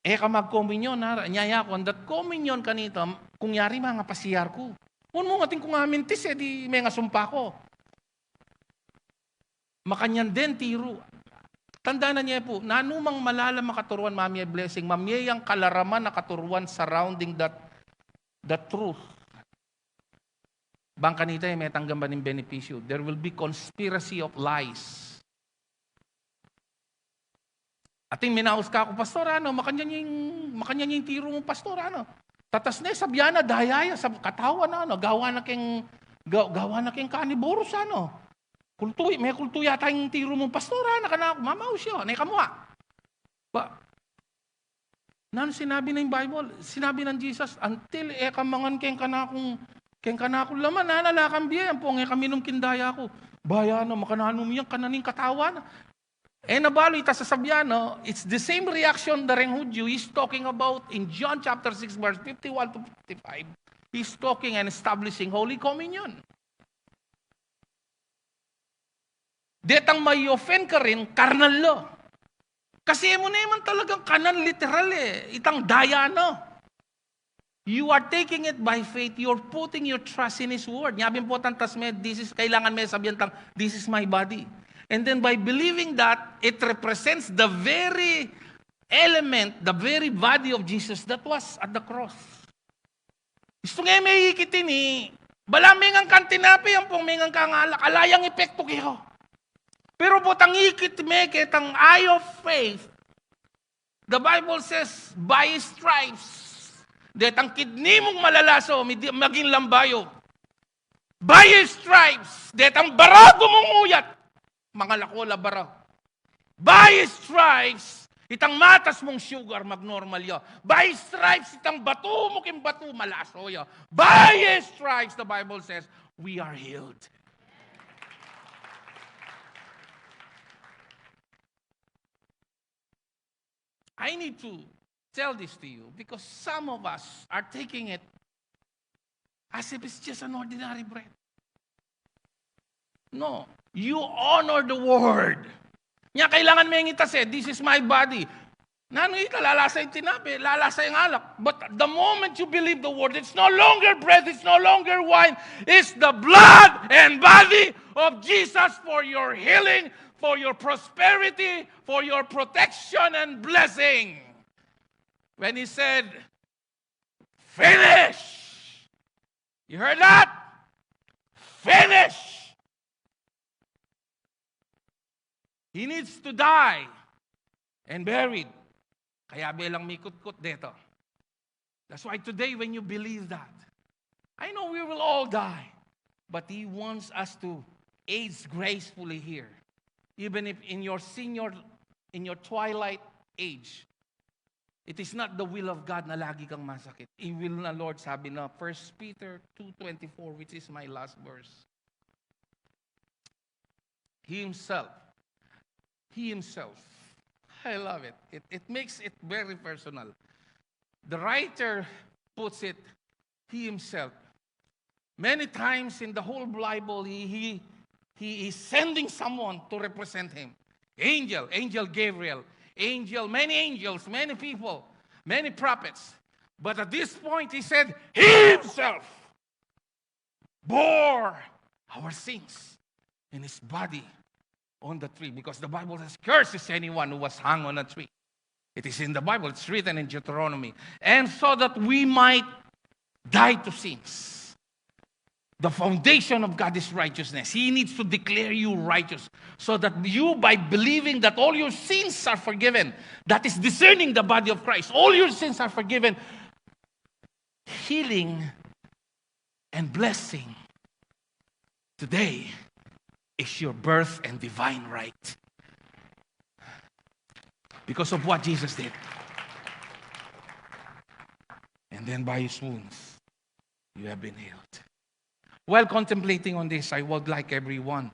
E ka magkomunyon, ha? Anya ya ku, andat komunyon kanita, kung yari mangapasiar ku. Pun mu ngan atin kung amintis, e di mengasumpa ku. Makanyan den tiru. Tandanan ye pu, nanu mang malalam a katuruan, mamie blessing, mamie yang kalaraman a katuruan surrounding that, that truth. Bang kanita e metanggap ing benepisyu. There will be conspiracy of lies. Atin minaus kaku, "Pastor, ano, makanyan ing, makanyan ing tiru mu, Pastor, ano?" Tatas ne, sabyan na, daya ya, sab-, katawan na, ano, gawa na keng, ga-, gawa na keng carnivorous, ano. Kultu, me kultu yata ing tiru mu, Pastor, ano, kanaku, mamaus ya, ne ka mu, a. Ba, nanu sinabi na ning Bible? Sinabi nang Jesus, "Until e ka mangan keng kanakung, keng kanakung laman, ala kang bie, ampong e ka minum king daya ku." Baya na, makananu mu yang kanan ing katawan? E na balu ita sasabyan, no? It's the same reaction da reng Hudyu. He's talking about, in John chapter six, verse fifty-one to fifty-five, he's talking and establishing Holy Communion. Detang mai-offend karin, karnal la. Kasi e mu naman talagang kanan literal, e. Itang daya na. You are taking it by faith. You're putting your trust in His Word. Nya pin pu, tang tas me, this is, kailangan me sabyan tang, "This is my body." And then by believing that, it represents the very element, the very body of Jesus that was at the cross. Istung e me ikit ini, bala mengan kang tinape, ampong mengan kang alak, ala yang epektu keka. Pero potang ikit me ketang eye of faith, the Bible says, "By His stripes, detang kidni mung malalaso, midi-, maging lambayo. By His stripes, detang baragu mung uyat, mangalako la bara. By His stripes, itang matas mung sugar, magnormal ya. By His stripes, itang batu mu king batu, malaso ya. By His stripes," the Bible says, "we are healed." I need to tell this to you because some of us are taking it as if it's just an ordinary bread. No, you honor the word. Nya kailangan me ing itas e, "This is my body." Nanu ita, lalasa ing tinape, lalasa ing alak. But the moment you believe the word, it's no longer bread, it's no longer wine, it's the blood and body of Jesus for your healing, for your prosperity, for your protection and blessing. When He said, "Finish!" You heard that? "Finish!" He needs to die and buried. Kaya belang mikutkut deto. That's why today, when you believe that, I know we will all die, but He wants us to age gracefully here. Even if in your senior, in your twilight age, it is not the will of God na lagi kang masakit. He will na, Lord, sabi na First Peter two twenty-four, which is my last verse. He himself, He himself. I love it. It, it makes it very personal. The writer puts it, He himself. Many times in the whole Bible, he, he, he is sending someone to represent Him. Angel, Angel Gabriel, angel, many angels, many people, many prophets. But at this point, He said, He himself bore our sins in His body on the tree, because the Bible says, "Cursed is anyone who was hung on a tree." It is in the Bible, it's written in Deuteronomy. And so that we might die to sins. The foundation of God is righteousness. He needs to declare you righteous so that you, by believing that all your sins are forgiven, that is discerning the body of Christ, all your sins are forgiven. Healing and blessing today is your birth and divine right because of what Jesus did. And then by His wounds, you have been healed. While contemplating on this, I would like everyone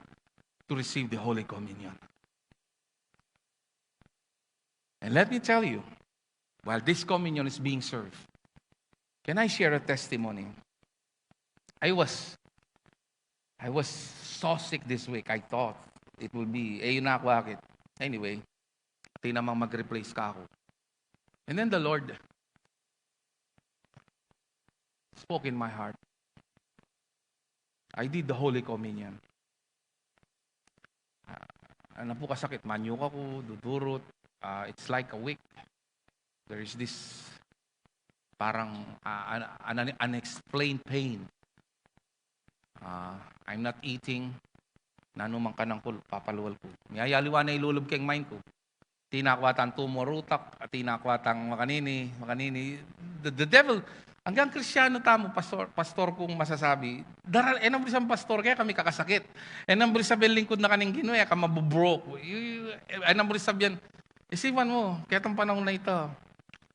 to receive the Holy Communion. And let me tell you, while this communion is being served, can I share a testimony? I was, I was so sick this week. I thought it will be, e, yu na aku akit. Anyway, atin namang mag-replace kaku. And then the Lord spoke in my heart. I did the Holy Communion. Ah, ana pu kasakit, manyuk aku, dudurut. Ah, it's like a week. There is this parang, ah, an-, an-, unexplained pain. Ah, I'm not eating. Nanu mang kanang ku, papalual ku. Miyayaliwa na ilulub keng mind ku. Atin na ku atang tumor utak, atin na ku atang makanini, makanini. The, the devil, anggang Kristiano tamu, pastor, pastor kung masasabi, daral, e nang buri sabyan pastor, kaya kami kakasakit. E nang buri sabyan lingkud na ka ning Ginu, e ka mabubroke. Y-, y-, e nang buri sabyan, isipan mu, ketang panahun a ita,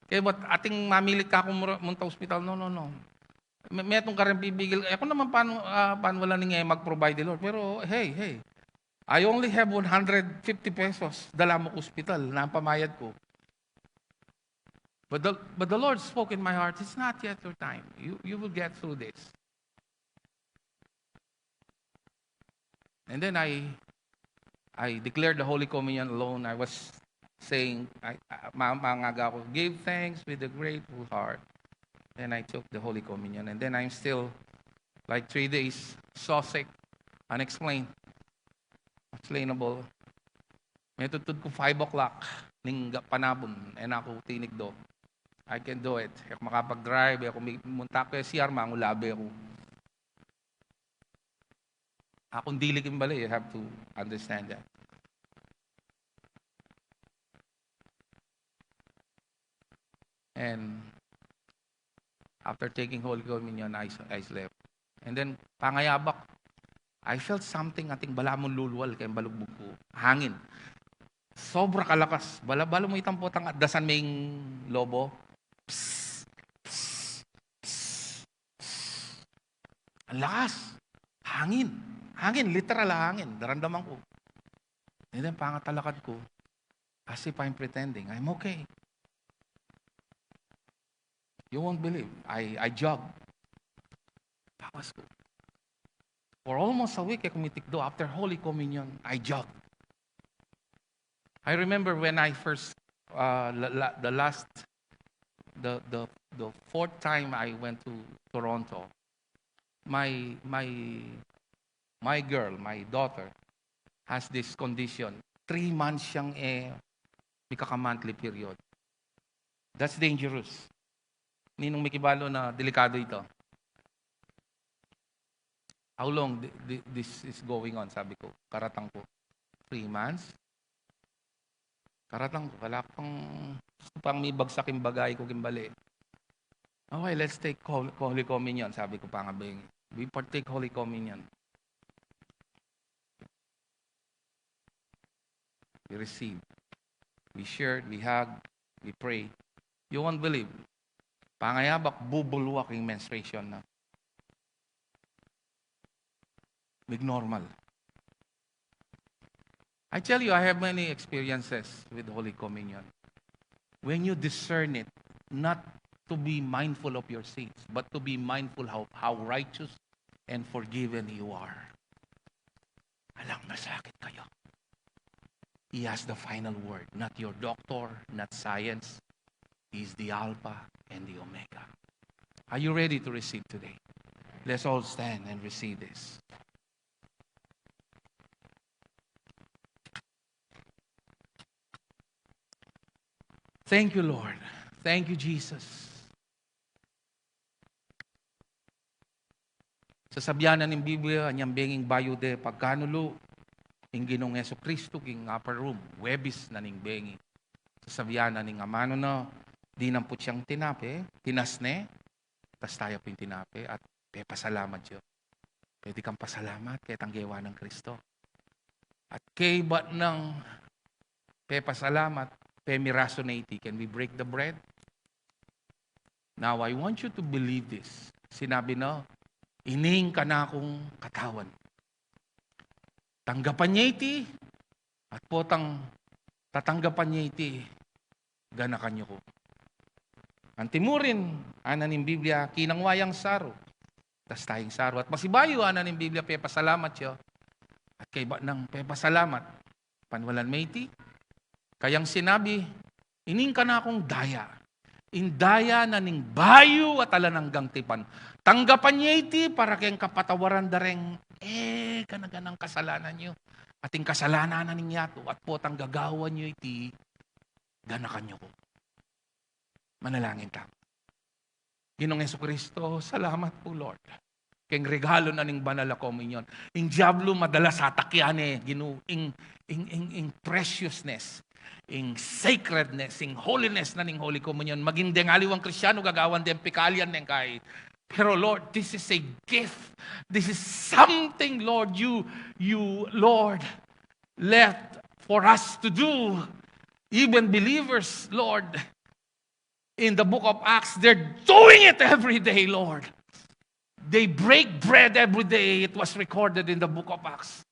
kaya ba't ating mamilit ka kung mura-, munta ospital? No, no, no. Me-, metung karing pipigil. E ku naman panu-, ah, panualan ning e mag-provide, Lord. Pero, hey, hey. I only have one hundred fifty pesos. Dala mu ku ospital, na pamayad ku. But the, but the Lord spoke in my heart, "It's not yet your time. You, you will get through this." And then I, I declared the Holy Communion alone. I was saying, I, I, ma-, mangaga ako, "Give thanks with a grateful heart." Then I took the Holy Communion. And then I'm still, like, three days, so sick, unexplained, unexplainable. Metung tud ku five o'clock ning ga-, panapun, e na ku tinikdo. I can do it. E ku makapag-drive, e ku mi-, munta ku C R, mangulabe ku. Akung dili king bale, you have to understand that. And after taking Holy Communion, I, I slept. And then, pangayabak, I felt something, ating balamu lulwal keng balugbug ku. Hangin. Sobra kalakas. Bala, bala mu itang potang dasan meng lobo. Psst, psst, psst, psst. Ang lakas. Hangin. Hangin, literal a hangin. Daramdaman ku. And then, pangatalakad ku, as if I'm pretending. I'm okay. You won't believe. I, I jog. Bawas ku. For almost a week, e ku mitikdo. After Holy Communion, I jog. I remember when I first, uh, la-, la-, the last, the, the, the fourth time I went to Toronto, my, my, my girl, my daughter, has this condition. Three months siyang e mikaka-monthly period. That's dangerous. Ninung mikibalu na delikadu ita. "How long thi-, thi-, this is going on?" sabi ku. Karatang ku, "Three months?" Karatang ku, kala ku pang, gustu pang mibagsak ing bagay ku king bale. "Okay, let's take Hol-, Holy Communion," sabi ku pangabengi. We partake Holy Communion. We receive. We shared, we hug, we pray. You won't believe. Pangayabak, bubulwak ing menstruation na. Mig-normal. I tell you, I have many experiences with Holy Communion. When you discern it, not to be mindful of your sins, but to be mindful how, how righteous and forgiven you are. Alang masakit kayo. He has the final word, not your doctor, not science. He is the Alpha and the Omega. Are you ready to receive today? Let's all stand and receive this. Thank you, Lord. Thank you, Jesus. Sasabian na ning Biblia, anyang benging bayu de pagkanulu ing Ginung Jesucristo king upper room, Huwebes na ning bengi. Sasabian na ning amanu na, dinampot yang tinape, tinas ne, tas taya pu ing tinape, at pepasalamat ya. Pwede kang pasalamat ketang gewa nang Kristo. At kaybat nang pepasalamat, pemirasu ne iti. Can we break the bread? Now, I want you to believe this. Sinabi na, "Ini ing kanakung katawan. Tanggapan ye iti, at potang tatanggapan ye iti, ganakan yu ku." Antimurin, ana ning Biblia, kinangwa yang saru. Tas taya ing saru. At pasibayu, ana ning Biblia, pepasalamat ya. At kaybat nang pepasalamat, panualan me iti. Kayang sinabi, "Ini ing kanakung daya, Ing daya na ning bayu at alang anggang tipan. Tanggapan ye iti para keng kapatawaran da reng, e, kanaganang kasalanan yu. At ing kasalanan na ning yatu, at potang gagawan yu iti, ganakan yu ku. Manalangin tamu. Ginung Jesucristo, salamat pu, Lord. Keng regalo na ning Banal a Komunyon. Ing diablo madalas atakyan e, Ginu, ing, ing, ing, ing preciousness, ing sacredness, ing holiness na ning Holy Communion. Maging deng aliwang Kristiano, gagawan deng pikalian neng kai. Pero Lord, this is a gift. This is something, Lord, you, you, Lord, left for us to do. Even believers, Lord, in the book of Acts, they're doing it every day, Lord. They break bread every day. It was recorded in the book of Acts.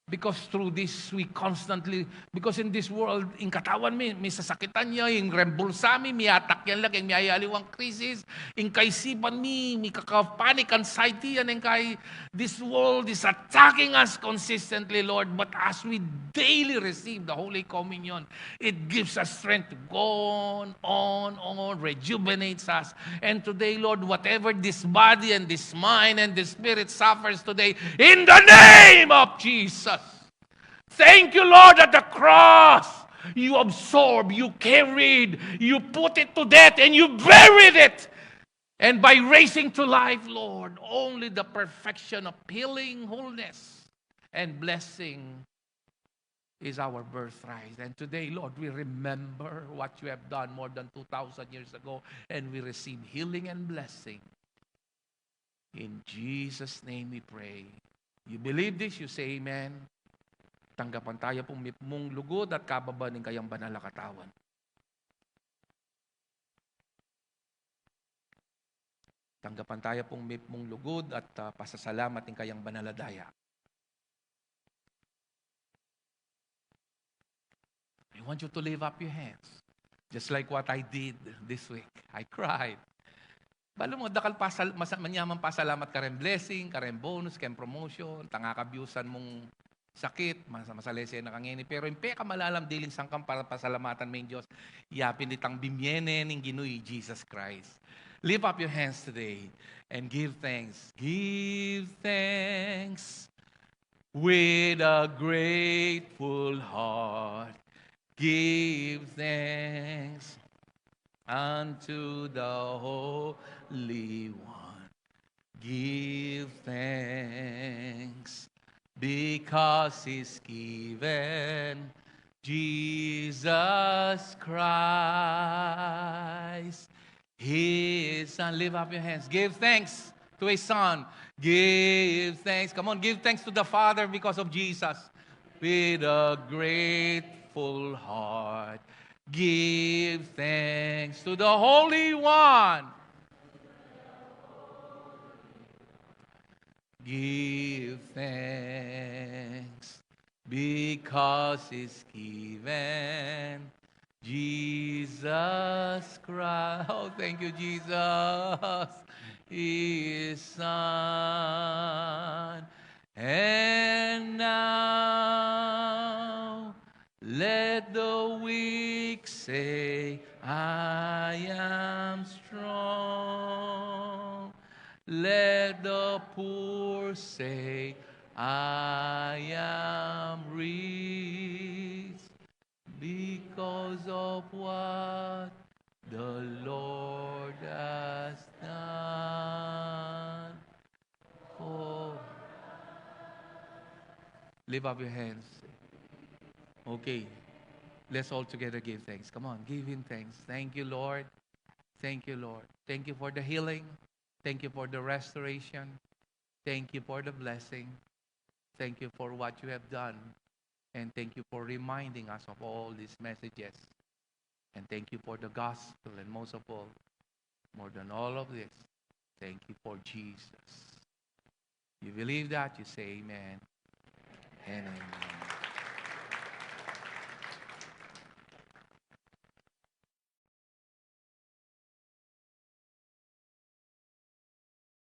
Because through this, we constantly, because in this world, ing katawan mi, misasakitan ya, ing reng bulsa mi, miatakyan la keng miayaliwang krisis, ing kaisipan mi, mikaka-panic, anxiety, yan ing kai, this world is attacking us consistently, Lord. But as we daily receive the Holy Communion, it gives us strength to go on, on, on, rejuvenates us. And today, Lord, whatever this body and this mind and this spirit suffers today, in the name of Jesus, thank you, Lord, at the cross, you absorbed, you carried, you put it to death, and you buried it. And by raising to life, Lord, only the perfection of healing, wholeness, and blessing is our birthright. And today, Lord, we remember what you have done more than two thousand years ago, and we receive healing and blessing. In Jesus' name we pray. You believe this, you say amen. Tanggapan taya pung mipmung lugud at kababa ning kayang banal a katawan. Tanggapan taya pung mipmung lugud at, ah, pasasalamat ing kayang banal a daya. I want you to lift up your hands. Just like what I did this week. I cried. Balu mo, dakal pasal-, masa-, manyaman pasalamat kareng blessing, kareng bonus, kareng promotion, tanga kabiusan mung sakit, mas-, masalese na kangeni. Pero ing pekamalalam diling sangkan para pasalamatan me ing Dios, yapin itang bimie ne ning Ginu i Jesus Christ. Lift up your hands today and give thanks. Give thanks with a grateful heart. Give thanks unto the Holy One. Give thanks because he's given Jesus Christ, his Son. Lift up your hands. Give thanks to his Son. Give thanks. Come on, give thanks to the Father because of Jesus. With a grateful heart, give thanks to the Holy One. Give thanks because he's given Jesus Christ. Oh, thank you, Jesus. His Son. And now let the weak say, "I am strong." Let the poor say, "I am rich." Because of what the Lord has done for. Lift up your hands. Okay. Let's all together give thanks. Come on, give him thanks. Thank you, Lord. Thank you, Lord. Thank you for the healing. Thank you for the restoration. Thank you for the blessing. Thank you for what you have done. And thank you for reminding us of all these messages. And thank you for the gospel. And most of all, more than all of this, thank you for Jesus. You believe that? You say amen. And amen.